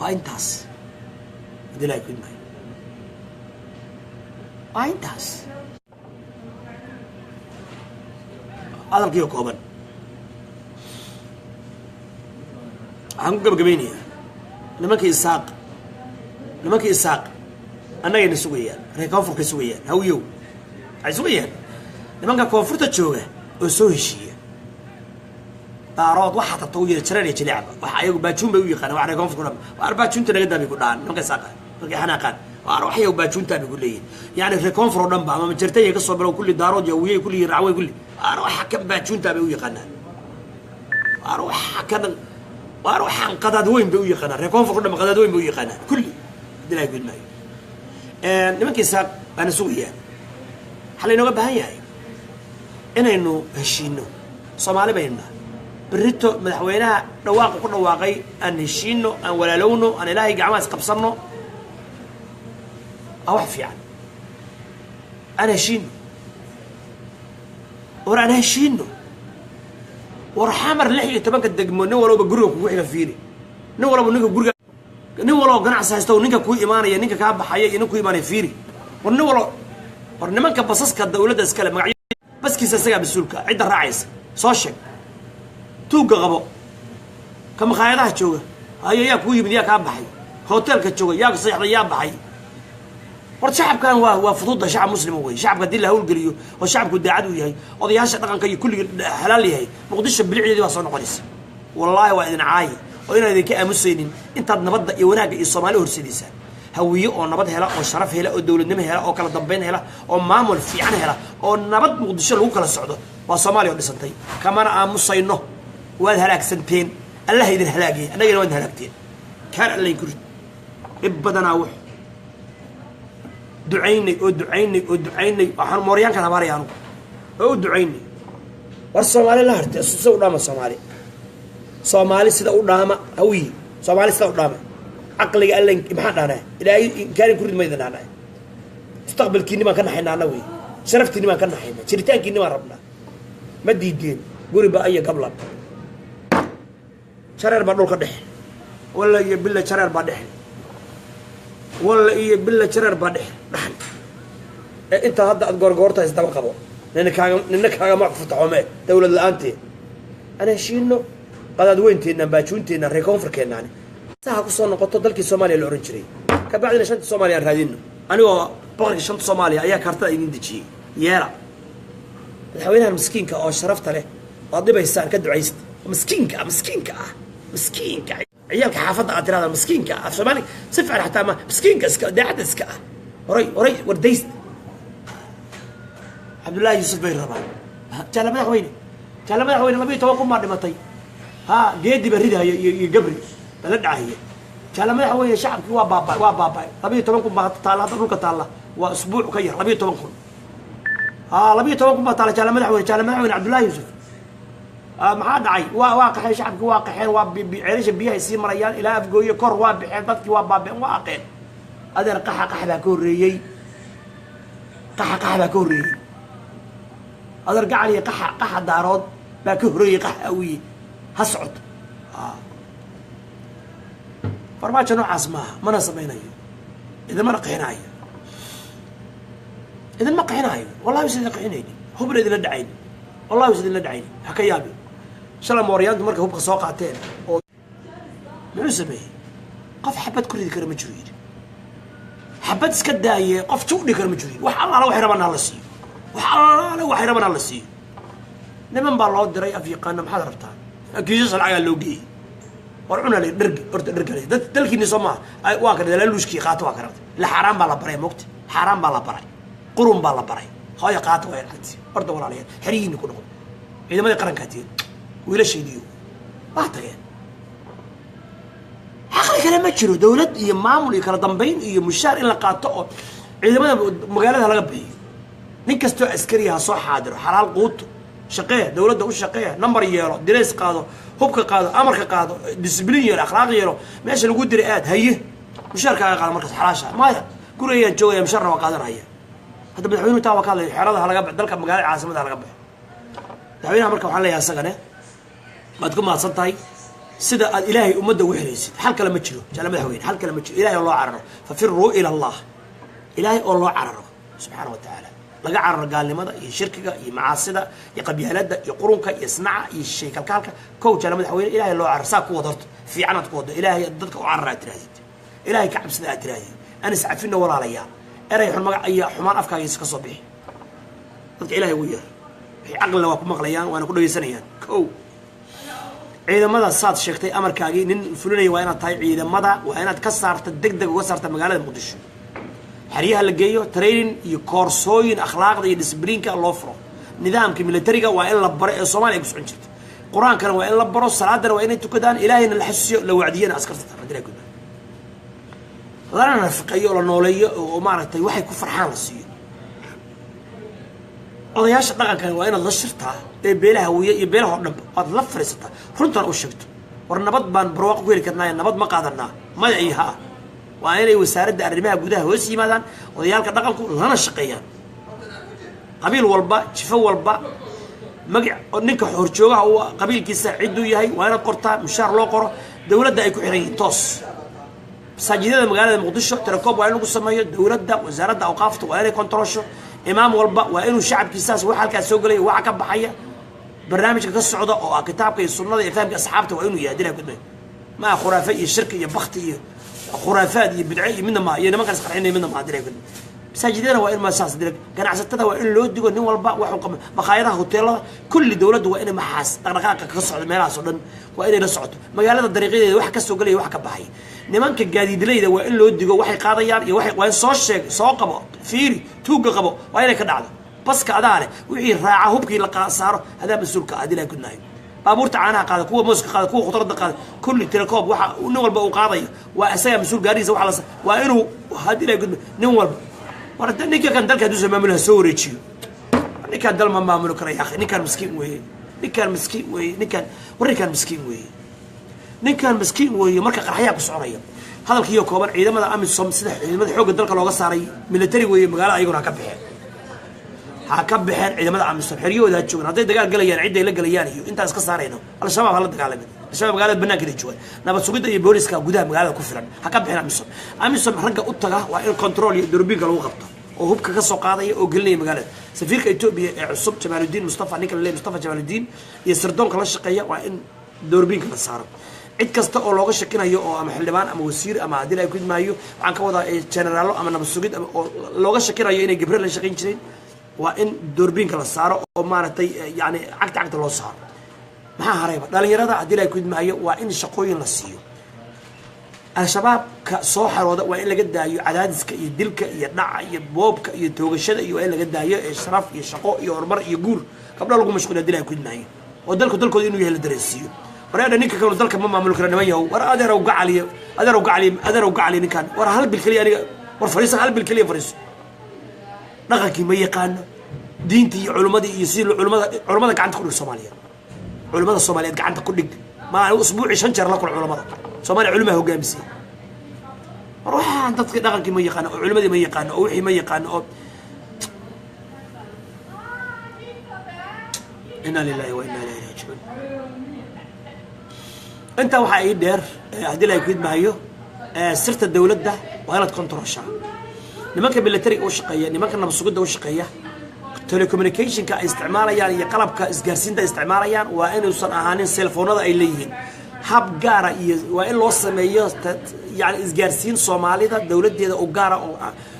Waa intaas hadii Ilahay ku idmaayo, waa intaas hadalkiiyo kooban. Waxaan ku gabagabaynayaa nimankii Isaaq, nimankii Isaaq annagayna sugayaan, reer koonfurkay sugayaan. Hawiyow, waxay sugayaan nimanka koonfurta jooga oo soo heshiiya. Daarood waxaa tarta u yira jareer iyo jileecba, wax ayagu baajuun bay u yaqaanaan. Wax reer koonfurka dhan waar baajuunta naga daabay ku dhahaan nimanka Isaaqa markay xanaaqaan. Waar waxyagu baajuuntaa bay ku leeyihin, yani reer koonfur oo dhan ba ama majartaya ka soo bilow, kulli Daarood iyo Hawiye, kulli Racwey, kulli waar waxa kan baajuuntaa bay u yaqaanaan. Waar waxa kan, waar waxaan qadaad weyn bay u yaqaanaan. Reer koonfurka dhan qadaad weyn bay u yaqaanaan kulli. Hadii Ilahay gudmaayo, nimankii Isaaq baana sugayaan. Waxaa laynooga baahan yahay inaynu heshiino. Soomaali baynu nahay. Berrito madaxweynaha dhawaaqu ku dhawaaqay, aan heshiino, aan walaalowno, aan Ilaahay gacmaha isqabsanno. Waa wax fiican. Aan heshiino, war aan heshiino. War Xamar 16-ka degmo, nin walowba guriga kugu xiga fiiri, nin walba ninka guriga, nin waloo ganacsi haysta, ninka kuu imaanaya, ninka kaa baxaya iyo nin ku imaanaya fiiri. War nin walo, war nimanka basaska dawladda iskale, magacyo baskiisa isagaa mas-uulka, cidda raacaysa soo sheeg, tuugga qabo. Ka makhaayadaha jooga hayo, yaa kuu yimid, yaa kaa baxay? Hoteelka jooga, yaa seexday, yaa baxay? War shacabkan waa fududa, shacab muslima wey. Shacabka haddii la hawlgeliyo oo shacabku daacad uu yahay, odayaasha dhaqanka iyo kulligii xalaal yahay, Muqdisho bilicdeedii baa soo noqonaysa. Wallaahi waa idin caayi oo inaan idinka aamusaynin intaad nabadda iyo wanaagga iyo Soomaali horseedaysaan. Hawiye oo nabad hela oo sharaf hela oo dowladnimo hela oo kala dambayn hela oo maamul fiican hela oo nabad Muqdisho lagu kala socdo, waa Soomaaliya oo dhisantay. Kamana aamusayno. Waad halaagsanteen, Allah idin halaagiyay, annagina waad halaagteen. Kaan allayn ku rid dhib badanaa. Wux ducaynay oo ducaynay oo ducaynay, waxaan mooryaankan habaaraya anugu oo u ducaynay. War Soomaali la hartay sida u dhaama, Soomaali, Soomaali sida u dhaama. Hawiye, Soomaali sida u dhaama. Caqliga alla maxaan dhahnaa? Ilaahay inkaarin ku rid maydin dhahnaa. Mustaqbalkiinni baan ka naxaynaa anna wey, sharaftiinni baan ka naxaynaa, jiritaankiinni baan rabnaa. Ma diideen guri ba iyo gablan jareer baa dhulka dhexe, walla iyo billa jareer baa dhexe, walla iyo billa jareer baa dhexe dhaxan. Ee intaa hadda aad goorgoorta isdaba qabo, nina kaaga, nina kaagama futaxoome dawlad la-aanteed. Aan heshiino, qadaad weynteennan, baajuunteennan, reer koonfurkeennaani saha kusoo noqoto dalkii Soomaaliya la ohan jiray. Ka bacdina shanta Soomaaliya aan raadino. Anigoo boqorkii shanta Soomaaliya ayaa kaartada idin dejiyey. Yeela madaxweynahan miskiinka oo sharafta leh waad dhibaysaan, ka ducaysta. Miskiinka ah, miskiinka ah, miskiinka ciyaalka xaafadda aad tirahda miskiinka ah, af Soomaali si fiican xataa ma miskiinka iska daacadda iska ah. Horay, horay wardaysta. Cabdullaahi Yuusuf bay rabaan. Jaale madaxweyne, jaale madaxweyne, 12,000 baa dhimatay. Ha geedi baa ridahaya iyo gabri baa la dhacaya. Jaale madaxweyne, shacabkii waa baaba, waa baaba'ay. 12,000 baa taalla hadda dhulka taalla, waa isbuuc ka yar 12,000. Ha, 12,000 baa taalla, jaale madaxweyne. Jaale madaxweyne, Cabdullaahi Yuusuf maxaa dhacay? Waa qaxeen shacabkii, waa qaxeen, waa ceelasha biyahay sii marayaan ilaa Afgooye kor, waa baxeen dadkii, waa baabeen, waa aqeen. Adeer, qaxa qax baa ka horreeyey, qaxa qax baa ka horreeyey. Adeer gacal iyo qaxa qaxa Daarood baa ka horreeyey qaxa Awiye. Ha socoto. Farmaajo noocaas maaha, mana samaynayo, idinmana qixinaayo, idinma qixinaayo. Wallahi is idin qixinayni, hubna idinla dhacayni, wallahi is idinla dhacayni. Ha ka yaabi shalay mooryaantu markay hubka soo qaateen oo muxuu sameeyey? Qof xabad ku ridi kara ma jiro yidhi, xabad iska daaye, qof jugdhi kara ma jiro yidhi. Wax allaala waxay rabaan hala siiyo, wax allaala waxay rabaan hala siiyo. Niman baa loo diray af yaqaana, maxaad rabtaan? Kiisas lacagaa loo geeyey. War cuna la dhergi horta, dherga dad dalkiini soo maaha. Waa kan laaluushkii qaata, waa kan la xaaraan baa la baray, mogta xaaraan baa la baray, qurun baa la baray. Hooya qaata, waa lacagti horta. Walaalayaal, xeryihiini ku noqdo, ciidamadii qarankaa tihin, wiilashaydiyo waa tageen. Caqli kale ma jiro, dawlad iyo maamul iyo kala dambayn iyo mushaar in la qaato oo ciidamada magaalada laga bixiyo. Nin kastoo askariya ha soo xaadiro, xalaal quuto, shaqee, dawladda u shaqee, number yeelo, dirays qaado, hubka qaado, amarka qaado, discipline yeelo, akhlaaq yeelo, meesha lagu diray aad haye, mushaarkaaga qaado markaas xalaasha. Maya, gurigayaan joogaya, mushaarna waa qaadanaya. Hadda madaxweynuhu taa waa ka hadlaya, xerada ha laga baxo, dalka magaalada caasimada ha laga baxo. Madaxweynaha marka waxaan leeyahay isagane waad ku mahadsan tahay sida aad Ilaahay ummadda ugu xiraysid. Xal kale ma jiro, jaale madaxweyne, xal kale ma jiro. Ilahay oo loo cararo, fafiruu ila Allah, Ilaahay oo loo cararo subxaana wa tacaala, laga cararo gaalnimada iyo shirkiga iyo macaasida iyo qabyaaladda iyo qurunka iyo isnaca iyo shaykalkaalka. Kow, jaale madaxweyne, Ilaahay loo cararo, saa ku wad horta fiican aad ku wado. Ilaahay dadka u carara aad tirahdid, Ilaahay ka cabsada aad tirahdid, an iscafino walaalayaal, erey xun magac iyo xumaan afkaaga ka soo bixi. Dadka Ilahay ugu yeer, wixii caqlina waa ku maqlayaan, waana ku dhegaysanayaan. Kow, ciidamada saad sheegtay amarkaagii nin fulinaya waa inaad tahay. Ciidamada waa inaad ka saarta, deg deg uga saarta magaalada Muqdisho, xeryaha la geeyo, training iyo koorsooyin akhlaaqda iyo discipline-ka loo furo. Nidaamka militariga waa in la baro ee Soomaaliya ay ku socon jirta. Qur-aankana waa in la baro, salaadana waa inay tukadaan, Ilaahayna la xasuusiyo, la wacdiyana askarta hadii la gudba, lana nafaqeeyo oo la nooleeyo oo maaragtay waxay ku farxaan la siiyo. Odayaasha dhaqankana waa inaad la shirtaa ee beelaha Hawiye iyo beelaha oo dhanba waad la fadhiisataa, runtana u sheegto. War nabad baan barwaaqo ku heli karnaaye, nabad ma qaadanaa? Maya iyo haa. Waa inay wasaaradda arrimaha gudaha hoos yimaadaan odayaalka dhaqanku, lana shaqeeyaan. Qabiil walba, jifo walba, magac ninka horjoogaha uu qabiilkiisa cidduu yahay waa inaad qortaa, mushaar loo qoro, dowladda ay ku xiran yihiin toos. Masaajidada magaalada Muqdisho tirakoob waa in lagu sameeyo, dowladda wasaaradda awqaafta waa inay kontrolsho. Imaam walba waa inuu shacabkiisaas waxa halkaas soo gelaya, waxa ka baxaya, barnaamijka ka socda oo ah kitaabka iyo sunnada iyo fahamka asxaabta waa inuu yahay dilah gudbay. Maa khuraafe iyo shirki iyo bakti iyo khuraafaad iyo bidce iyo midna maa, iyo nimankaan isqarxinaya midna maa dilah gudbay. Masaajidada waa in ma saas dila. Ganacsatada waa in loo digo, nin walba waxuu qaba, makhaayadaha, hoteelada, kulli dowladdu waa inay maxaas dhaqdhaqaaqa ka socdo meelahaas oo dhan waa inay la socoto. Magaalada dariiqyadeeda wax ka soo gelaya, wax ka baxay, nimanka gaadiidleyda waa in loo digo waxay qaadayaan iyo waxay, waa in soo sheeg, soo qabo, fiiri, tuugga qabo, waa inay ka dhacdo. Baska adaa leh, wixii raaca hubkii la saaro adaa mas-uulka ah adilaa gudnaayo. Baabuurta caanaha qaada, kuwa mooska qaada, kuwa khudradda qaada, kulli tirakoob waxa nin walba uu qaadayo waa isagaa mas-uul. Gaarihiisa waxa la waa inuu hadilaa gudma nin walba. War ninka kan dalka hadduu soo maamuli ha soo wareejiyo. Ninkaan dal ma maamuli kara ya akhi. Ninkaan miskiin weeye, ninkaan miskiin weeye, ninkaan, war ninkaan miskiin weeye, ninkaan miskiin weeye. Marka qarxayaa ku soconaya. Hadalkiiyo kooban, ciidamada AMISOM sida ciidamada xoogga dalka looga saaray military weeye magaalada, ayaguna ha ka baxeen, ha ka baxeen ciidamada AMISOM, xeryahooda ha joogan. Hadday dagaal galayaan, cidday la galayaan iyo intaan iska saarayno, Al-Shabaab hala dagaalamin. Al-Shabaab magaalada banaankeeda joogaan, nabad sugidda iyo booliska gudaha magaalada ku filan. Ha ka bixin AMISOM. AMISOM ragga u taga waa in control iyo durbiinka lagu qabto oo hubka ka soo qaadaya oo gelinaya magaalada. Safiirka Etoobiya ee cusub, Jamaaludiin Mustafa, ninka la leeyahay Mustafa Jamaaludiin, iyo sirdoonka la shaqeeya waa in doorbiinka la saaro. Cid kasta oo looga shakinayo oo ama xildhibaan ama wasiir ama haddii la gudmaayo, waxaan ka wadaa generaalo ama nabad sugid ama oo looga shakinayo inay Gabre la shaqayn jireen, waa in doorbiinka la saaro oo maaragtay yani cagta cagta loo saaro. Maxaa harayba? Dhalinyarada haddii la gudmaayo waa in shaqooyin la siiyo. Al-Shabaabka soo xarooda waa in laga daayo cadaadiska iyo dilka iyo dhaca iyo boobka iyo toogashada, iyo waa in laga daayo ee sharaf iyo shaqo iyo horumar iyo guur gabdho lagu mashquuliya dil ay ku idmaayo, oo dalku dalkooda inuu yahay la dareensiiyo. Wareedha, ninka kale dalka ma maamuli kara. Niman yahow, war adeerow gacaliyo, adeerow gacaliyo, adeerow gacaliyo, ninkan war hal bil keliya aniga war fariiso, hal bil keliya fariiso. Dhaqankii ma yaqaano, diintii iyo culimmadii iyo sidii culimmada gacanta ku dhig. Soomaaliyeed, culimmada Soomaaliyeed gacanta ku dhig. Maalin usbuucii 5 jeer la kula culimmada Soomaaliya, culimaa hogaamisay. War waxaan dadka dhaqankii ma yaqaano, oo culimmadii ma yaqaano, oo wixii ma yaqaano, oo inna lillahi wa inna ilayhi raajicuun. Intaa waxaa ii dheer, haddii la kuidmahayo, sirta dowladda waa inaad kontrolshaa. Nimanka militariga u shaqeeya, nimanka nabad sugidda u shaqeeya, telecommunicationka ay isticmaalayaan iyo qalabka isgaarsiinta ay isticmaalayaan waa inuusan ahaanin cellphonada ay leeyihiin. Hab gaara iyo waa in loo sameeyo yani isgaarsiin Soomaalida dowladdeeda u gaara,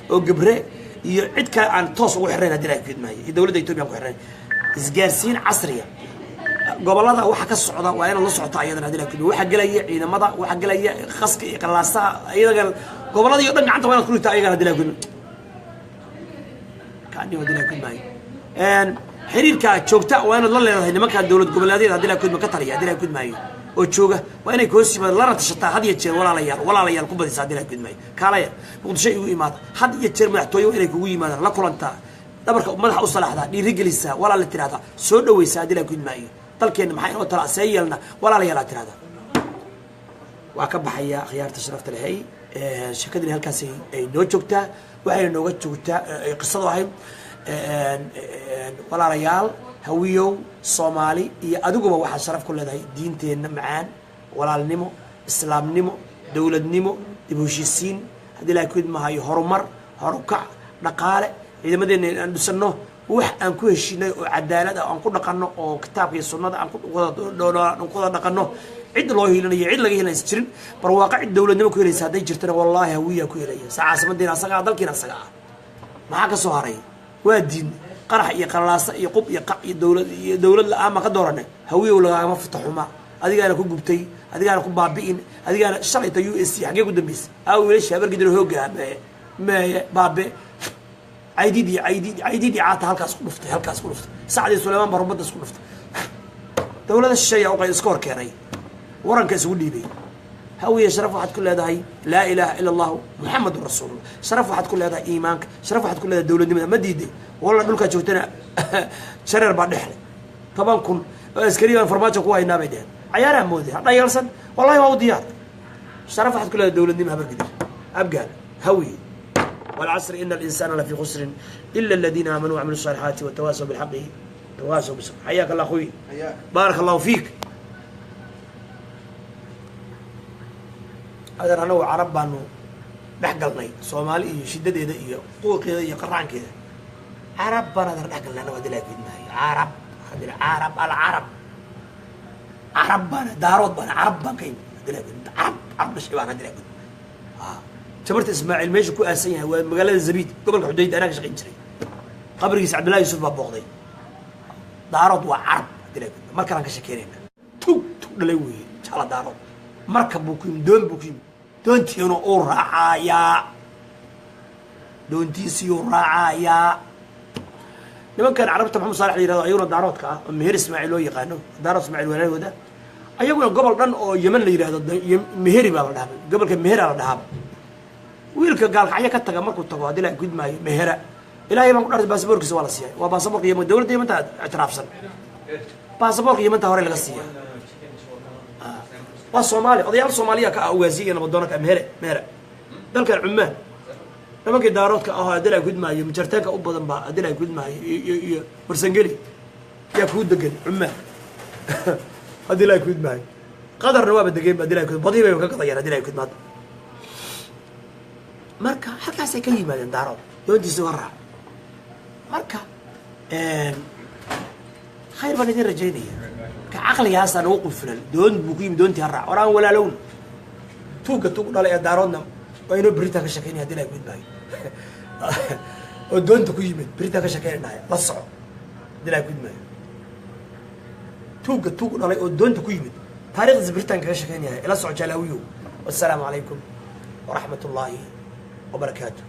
oo Gabre iyo cid kale aan toos ugu xirnayn, haddii la kuidmahayo, iyo dowladda Ethiopia aan ku xirnayn. Isgaarsiin casriya. Gobolada waxa ka socda waa inaad la socota ayadana, haddii la kuidmahayo. Waxa gelaya ciidamada, waxa gelaya qaska iyo qalaasaha, iyaga gobolada iyo dhan gacanta waa inaad ku dhigtaa ayagana, haddii la kuidmahayo kaani, haddii la kuidmahayo. Xiriirka joogta waa inaad la leedahay nimanka dowlad goboleedyada, haddii la kudma ka taliya, haddii la kudmaayo, oo jooga. Waa inay koos yimaad lana tashataa had iyo jeer. Walaalayaal, walaalayaal ku badisa, haddii la kudmaayo. Kaalaya Muqdisho igu imaada had iyo jeer. Madaxtooye waa inay kugu yimaadaan, la kulantaa, dhabarka madaxa u salaxdaa, dhiirigelisaa, walaal la tirahdaa, soo dhaweysaa, haddii la kudmaayo. Dalkeenna maxaa inoo tala, see yeelna, walaalayaal aad tirahdaa. Waa ka baxaya akhyaarta sharafta lehay. Sheekadani halkaas ay noo joogtaa, waxayna nooga joogtaa ay qisadu ahayd. Walaalayaal, Hawiyow, Soomaali iyo adiguba waxaad sharaf ku leedahay diinteenna macaan, walaalnimo, islaamnimo, dowladnimo, dib u heshiisiin, haddii Ilahay ku idmahayo, horumar, horukac dhaqaale, ciidamadeenna aan dhisanno, wax aan ku heshiinay oo cadaalad ah aan ku dhaqanno, oo kitaabka iyo sunnada aan ku wada dhaqanno. Cid loo hiilinayo, cid laga helaysa jirin. Barwaaqo cid dowladnimo ku helaysa hadday jirtana, wallaahi Hawiyaa ku helaya. Sa caasimadiina asaga ah, dalkiina asaga ah. Maxaa ka soo haray? Waa diin qarax iyo qalaasa iyo qub iyo qac iyo dowlad iyo dowlad la-aan baan ka dooranay. Hawiyow, lagaagama fita xuma. Adigaana ku gubtay, adigaana ku baabi'in, adigaana shalayta USC xaggee ku dambeysay? Aa wiilasha Habargidiro hoogga meeye, meeye baabe Caydiid iyo Caydiid, Caydiid iyo Caata halkaas ku dhuftay, halkaas ku dhuftay. Sacdii Suleymaan baa rubadda isku dhuftay. Dowlada shisheeya uqay iska hor keenay, waranka isugu dhiibay. Hawiye, sharaf waxaad ku leedahay laa ilaaha ila allahu muxamadun rasuulullah. Sharaf waxaad ku leedahay iimaanka, sharaf waxaad ku leedahay dowladnimada. Ma diiday? Walla dhulkaa joogtana jareer baa dhexlay. 10,000 oo askari baan Farmaajo ku haynaa bay dheheen. Cayaaraha moodey ha dhayalsan, wallahi waa u diyaar. Sharaf waxaad ku leedahay dowladnimo. Habargidir, Abgaal, Hawiye. والعصر إن الإنسان لفي خسر إلا الذين آمنوا وعملوا الصالحات وتواصوا بالحق تواصوا بالصبر. حياك الله أخوي. حياك. بارك الله فيك. Adeer, anagu Carab baanu dhex galnay, Soomaali iyo shidadeeda iyo quuqeeda iyo qaraankeeda Carab baan adeer dhex galnay anagu, hadii laa maayo. Carab hadii Carab, alcarab, Carab baan, Daarood baan, Carab baan ka yimid, hadii laa Carab, Carab dhashay baan, hadii laa. Jabarta Ismaaciil meesha ku aasan yahay waa magaalada Zabiid, gobolka Xudayd. Anaa ka shaqayn jiray. Qabrigiisa Cabdullahi Yuusuf baa booqday. Daarood waa Carab, hadii laa. Mar kalaan ka shekeynayna. Tug tug dhalay weeye jala. Daarood markab buu ku yimid, doon buu ku yimid, doontiina uu raacayaa, doontiisiyuu raacayaa. Nimankan Carabta Maxamed Saalax la yirahdo, ayaguna Daaroodka ah oo Meher Ismaaciil loo yaqaano, Daarood Ismaaciil walaalahooda, ayaguna gobol dhan oo Yemen la yidhahdo Meheri baa la dhahaa, gobolka Mehera la dhahaaba. Wiilka Gaalkacyo ka taga markuu tago, haddii la gudmaayo Mehera, Ilaahay baan ku dhartay, baasaboorkiisa waa la siiyay. Waa baasaboorka Yemen, dowladda Yementa ictiraafsan, baasaboorka Yementa hore laga siiya. Waa Soomaali, odayaal Soomaaliya ka ah, ugaasiya iyo nabadoona ka ah Mehere, Mehera dalkan Cumaan. Nimankii Daaroodka ahoo haddii la gudmaayo Majarteenka u badan baa, haddii la gudmaayo, iyo Warsangeli yaa kuu degan Cumaan, haddii la gudmaayo. Qadarna waaba degeen ba, haddii la gudmaayo, badii bay ka gadayaan, haddii la gudmaado. Marka halkaasay ka yimaadeen. Daarood doontiisa waa raac. Marka khayr baan idin rajaynaya. Marka caqligaasaa nagu qulfulan. Doon buu ku yimi, doontii ha raac. War aan walaalowna. Tuugga tuug dhalay ee Daaroodna waa inoo beritaan ka shekeynaya, haddii la gudmaayo, oo doonta ku yimid beritaan ka shekeynaya. La soco, haddii la gudmaayo. Tuugga tuug dhalay oo doonta ku yimid taarikhdiisa beritaan kaga shekeynaya. Ila soco, jaalaawiyow. Wassalaamu calaykum waraxmat ullaahi wabarakaatu.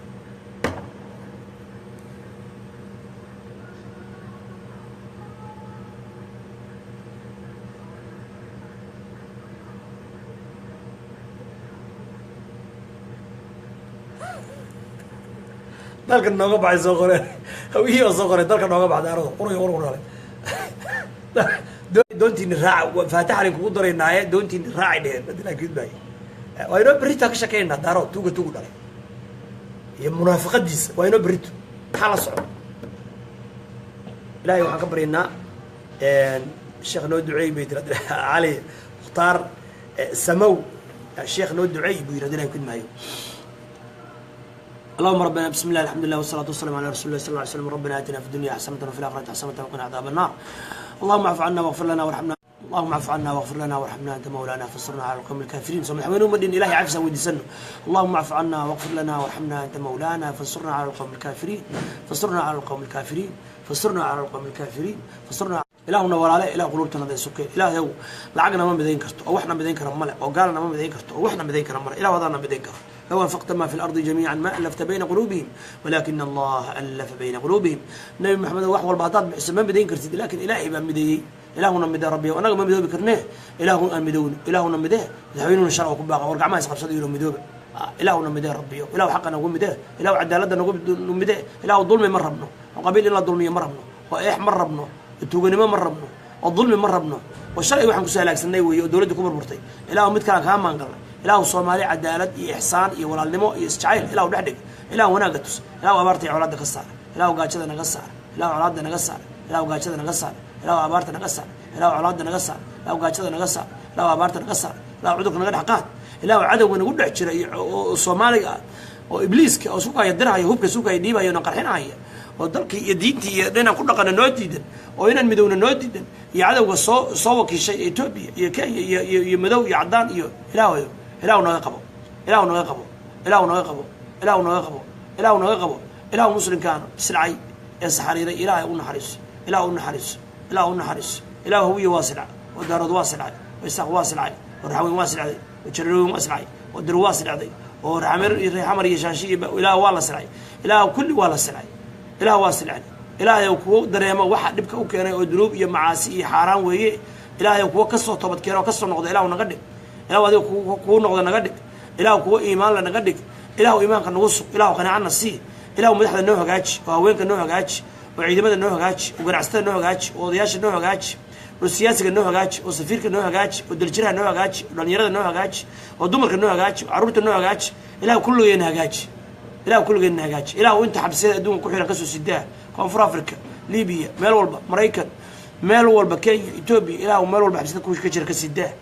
Dalka nooga baxay soo qoreen hawihii oo soo qoreen, dalka nooga baxday arado quryo qurqur dhalay. Doontiini raaca, faataxalin kugu daraynaaye, doontiini raacay dheheen. Hadii gudbaay waa inoo berritaa ka shakeynaa Daarood tuuga tuugu dhalay iyo munaafiqadiisa. Waa inoo berrito. Maxaa la socda? Ilahay waxaan ka baryaynaa. Sheekh noo duceey bay tiri Cali Mukhtaar Samow. Sheekh noo duceey buu yidhi. Hadii Ilahay kudmaayo. اللهم ربنا، بسم الله، الحمد لله، والصلاة والسلام على رسول الله صلى الله عليه وسلم. ربنا آتنا في الدنيا حسنة وفي الآخرة حسنة وقنا عذاب النار. اللهم اعف عنا واغفر لنا وارحمنا. اللهم اعف عنا واغفر لنا وارحمنا، أنت مولانا فانصرنا على القوم الكافرين. سو madaxweynuhu ma dhin Ilahay cafis aan weydiisano. اللهم اعف عنا واغفر لنا وارحمنا، أنت مولانا فانصرنا على القوم الكافرين، فانصرنا على القوم الكافرين، فانصرنا على القوم الكافرين، فانصرنا. Ilaahuna walaale, Ilah quluubtana day sukeen. Ilaahayow, lacagna ma midayn karto oo waxna midayn kara male, oo gaalna ma midayn karto oo waxna midayn kara male. Ilah wadaana midayn karo. لو أنفقت ما في الأرض جميعا ما ألفت بين قلوبهم ولكن الله ألف بين قلوبهم. Nabi Maxamed, wax walba haddaad bixiso ma midayn kartid, laakiin Ilaahay baa mideeyey. Ilaahuna midee, Rabbi, annaga ma midoobi karnee, Ilaahu aan midowno, Ilaahuna midee. Madaxweynuhuna sharci ku baaqa, war gacmaha isqabsada yiro, midooba. Ilaahuna midee, Rabbiyo, Ilahu xaqa nagu midee, Ilahu cadaaladda nagu midee. Ilahu dulmi ma rabno, oo qabiil in la dulmiyo ma rabno, oo eex ma rabno, oo tuuganimo ma rabno, oo dulmi ma rabno, oo shalay waxaan kusoo halaagsanay weeye oo dowladda ku burburtay. Ilaahu mid kalaan kaa maangalnay. Ilaahu Soomaali cadaalad iyo ixsaan iyo walaalnimo iyo isjacayl Ilahu dhex dhig. Ilahu wanaagga tus. Ilahu abaarta iyo colaadda ka saar. Ilahu gaajada naga saar. Ilahu colaadda naga saar. Ilahu gaajada naga saar. Ilahu abaarta naga saar. Ilahu colaadda naga saar. Ilahu gaajada naga saar. Ilahu abaarta naga saar. Ilahu cudurka naga dhex qaad. Ilahu cadowga nagu dhex jira iyo oo Soomaaliga ah oo ibliiska oo sukaya dirhaya, hubka sukaya dhiibaya, na qarxinaya, oo dalkii iyo diintii iyo inaan ku dhaqana noo diidan, oo inaan midowna noo diidan, iyo cadowga soo wakiishay Etoobiya iyo Kenya iyo madow iyo caddaan iyo Ilaahayo, Ilaahu naga qabo, Ilaahu naga qabo, Ilaahu naga qabo, Ilaahu naga qabo, Ilaahu naga qabo. Ilaahu muslimkaan silcay ee saxariiray Ilaahay u naxariiso, Ilaah u naxariiso, Ilaah u naxariiso. Ilaah, Hawiye waa silcay, oo Daarood waa silcay, oo Isaaq waa silcay, oo Raxweyn waa silcday, oo Jareerweyn waa silcay, oo Dir waa silcday, oo Raxmir iyo Reexamar iyo Shaashi iyo Ilaah waa la silcay. Ilaah, kulli waa la silcay. Ilaah, waa silcay. Ilaahay kuwo dareemo waxa dhibka u keenay oo dunuub iyo macaasi iyo xaaraan weeye. Ilaahay, kuwo kasoo toobad keena oo kasoo noqda Ilahu naga dhig. Ilahu, adiga kuu noqda naga dhig. Ilahu, kuwo iimaan la naga dhig. Ilahu, iimaanka nagu sug. Ilahu, qanaacana sii. Ilahu, madaxda noo hagaaji, oo haweenka noo hagaaji, oo ciidamada noo hagaaji, oo ganacsatada noo hagaaji, oo odayaasha noo hagaaji, oo siyaasiga noo hagaaji, oo safiirka noo hagaaji, oo daljiraha noo hagaaji, oo dhalinyarada noo hagaaji, oo dumarka noo hagaaji, oo carruurta noo hagaaji. Ilahu, kulligeena hagaaji. Ilahu, kulligeena hagaaji. Ilahu, inta xabsiyada adduunka ku xiran kasoo sidaa, Koonfur Africa, Libiya, meel walba, Maraykan, meel walba, Kenya, Etoobiya. Ilahu, meel walba xabsiyada ka jira ka sidaa.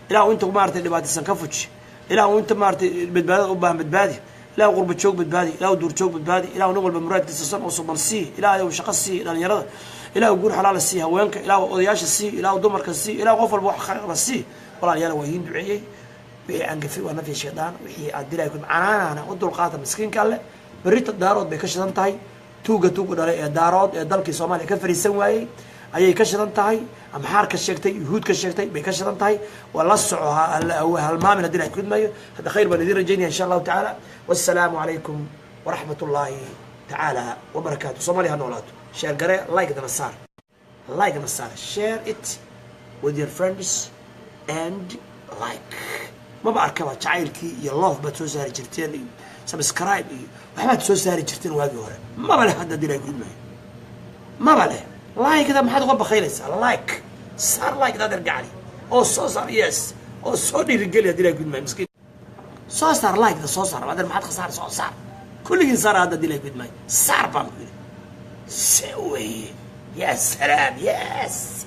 Ilahu, inta maaragtay dhibaataysan ka fuji. Ilahu, inta maaragtay badbaadada u baahan badbaadi. Ilahu, qurba joog badbaadi. Ilahu, duur joog badbaadi. Ilahu, nin walba muraadkiisa san oo suban sii. Ilaahay, shaqo sii dhalinyarada. Ilahu, guur xalaala sii haweenka. Ilahu, odayaasha sii. Ilahu, dumarka sii. Ilahu, qof walba wax khayra sii. Walaalayaal, waa idiin duceeyey. Wixii aan gafay waa nafyi shaydaan. Wixii aad dilay ku canaanana u dulqaata miskiinka Alle. Berrita Daarood bay ka shidan tahay. Tuuga tuuga dhalay ee Daarood ee dalkii Soomaaliya ka fariisan waayey ayay ka shidan tahay. Amxaar ka sheegtay, Yuhuud ka sheegtay bay ka shidan tahay. Waa la soco, halmaamin haddii Ilahay kudmayo. Hadda khayr baan idiin rajaynaya insha Allahu tacaala. Wassalaamu calaykum waraxmat ullaahi tacaala wabarakaatu. Soomaaliya ha noolaato. Share garee, like-dana saar, like-na saar. Share it with your friends and like. Maba arkaba jacaylkii iyo love baad soo saari jirteen iyo subscribe iyo waxbaad soo saari jirteen waagii hore. Maba leh hadda haddii Ilahay kudmayo, maba leh. Like-da maxaad uga bakaylaysaa? Like saar, like da adeer gacali, oo soo saar, yes, oo soo dhiirigeli haddii Ilahay kudmayo. Miskiin, soo saar like-da, soo saar adeer, maxaad khasaar? Soo saar, kulligiin saar hadda haddii Ilahay kudmayo. Saar baan ku yidhi. Se weeye, ya salaam, yes,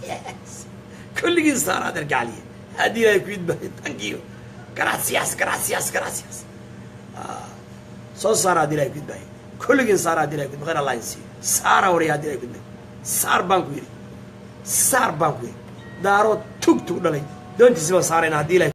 kulligiin saar adeer gacaliye haddii Ilahay ku idmayo. Thank you, gracias, gracias, gracias. Soo saara haddii Ilahay ku idmayo. Kulligiin saara haddii Ilahay ku idmayo. Khayr Allah in siiyo. Saara waraya haddii Ilahay ku idmayo. Saar baan ku yidhi, saar baan ku yidhi. Daarood tug tug dhalay doontiisi baan saarayna haddii Ilahay.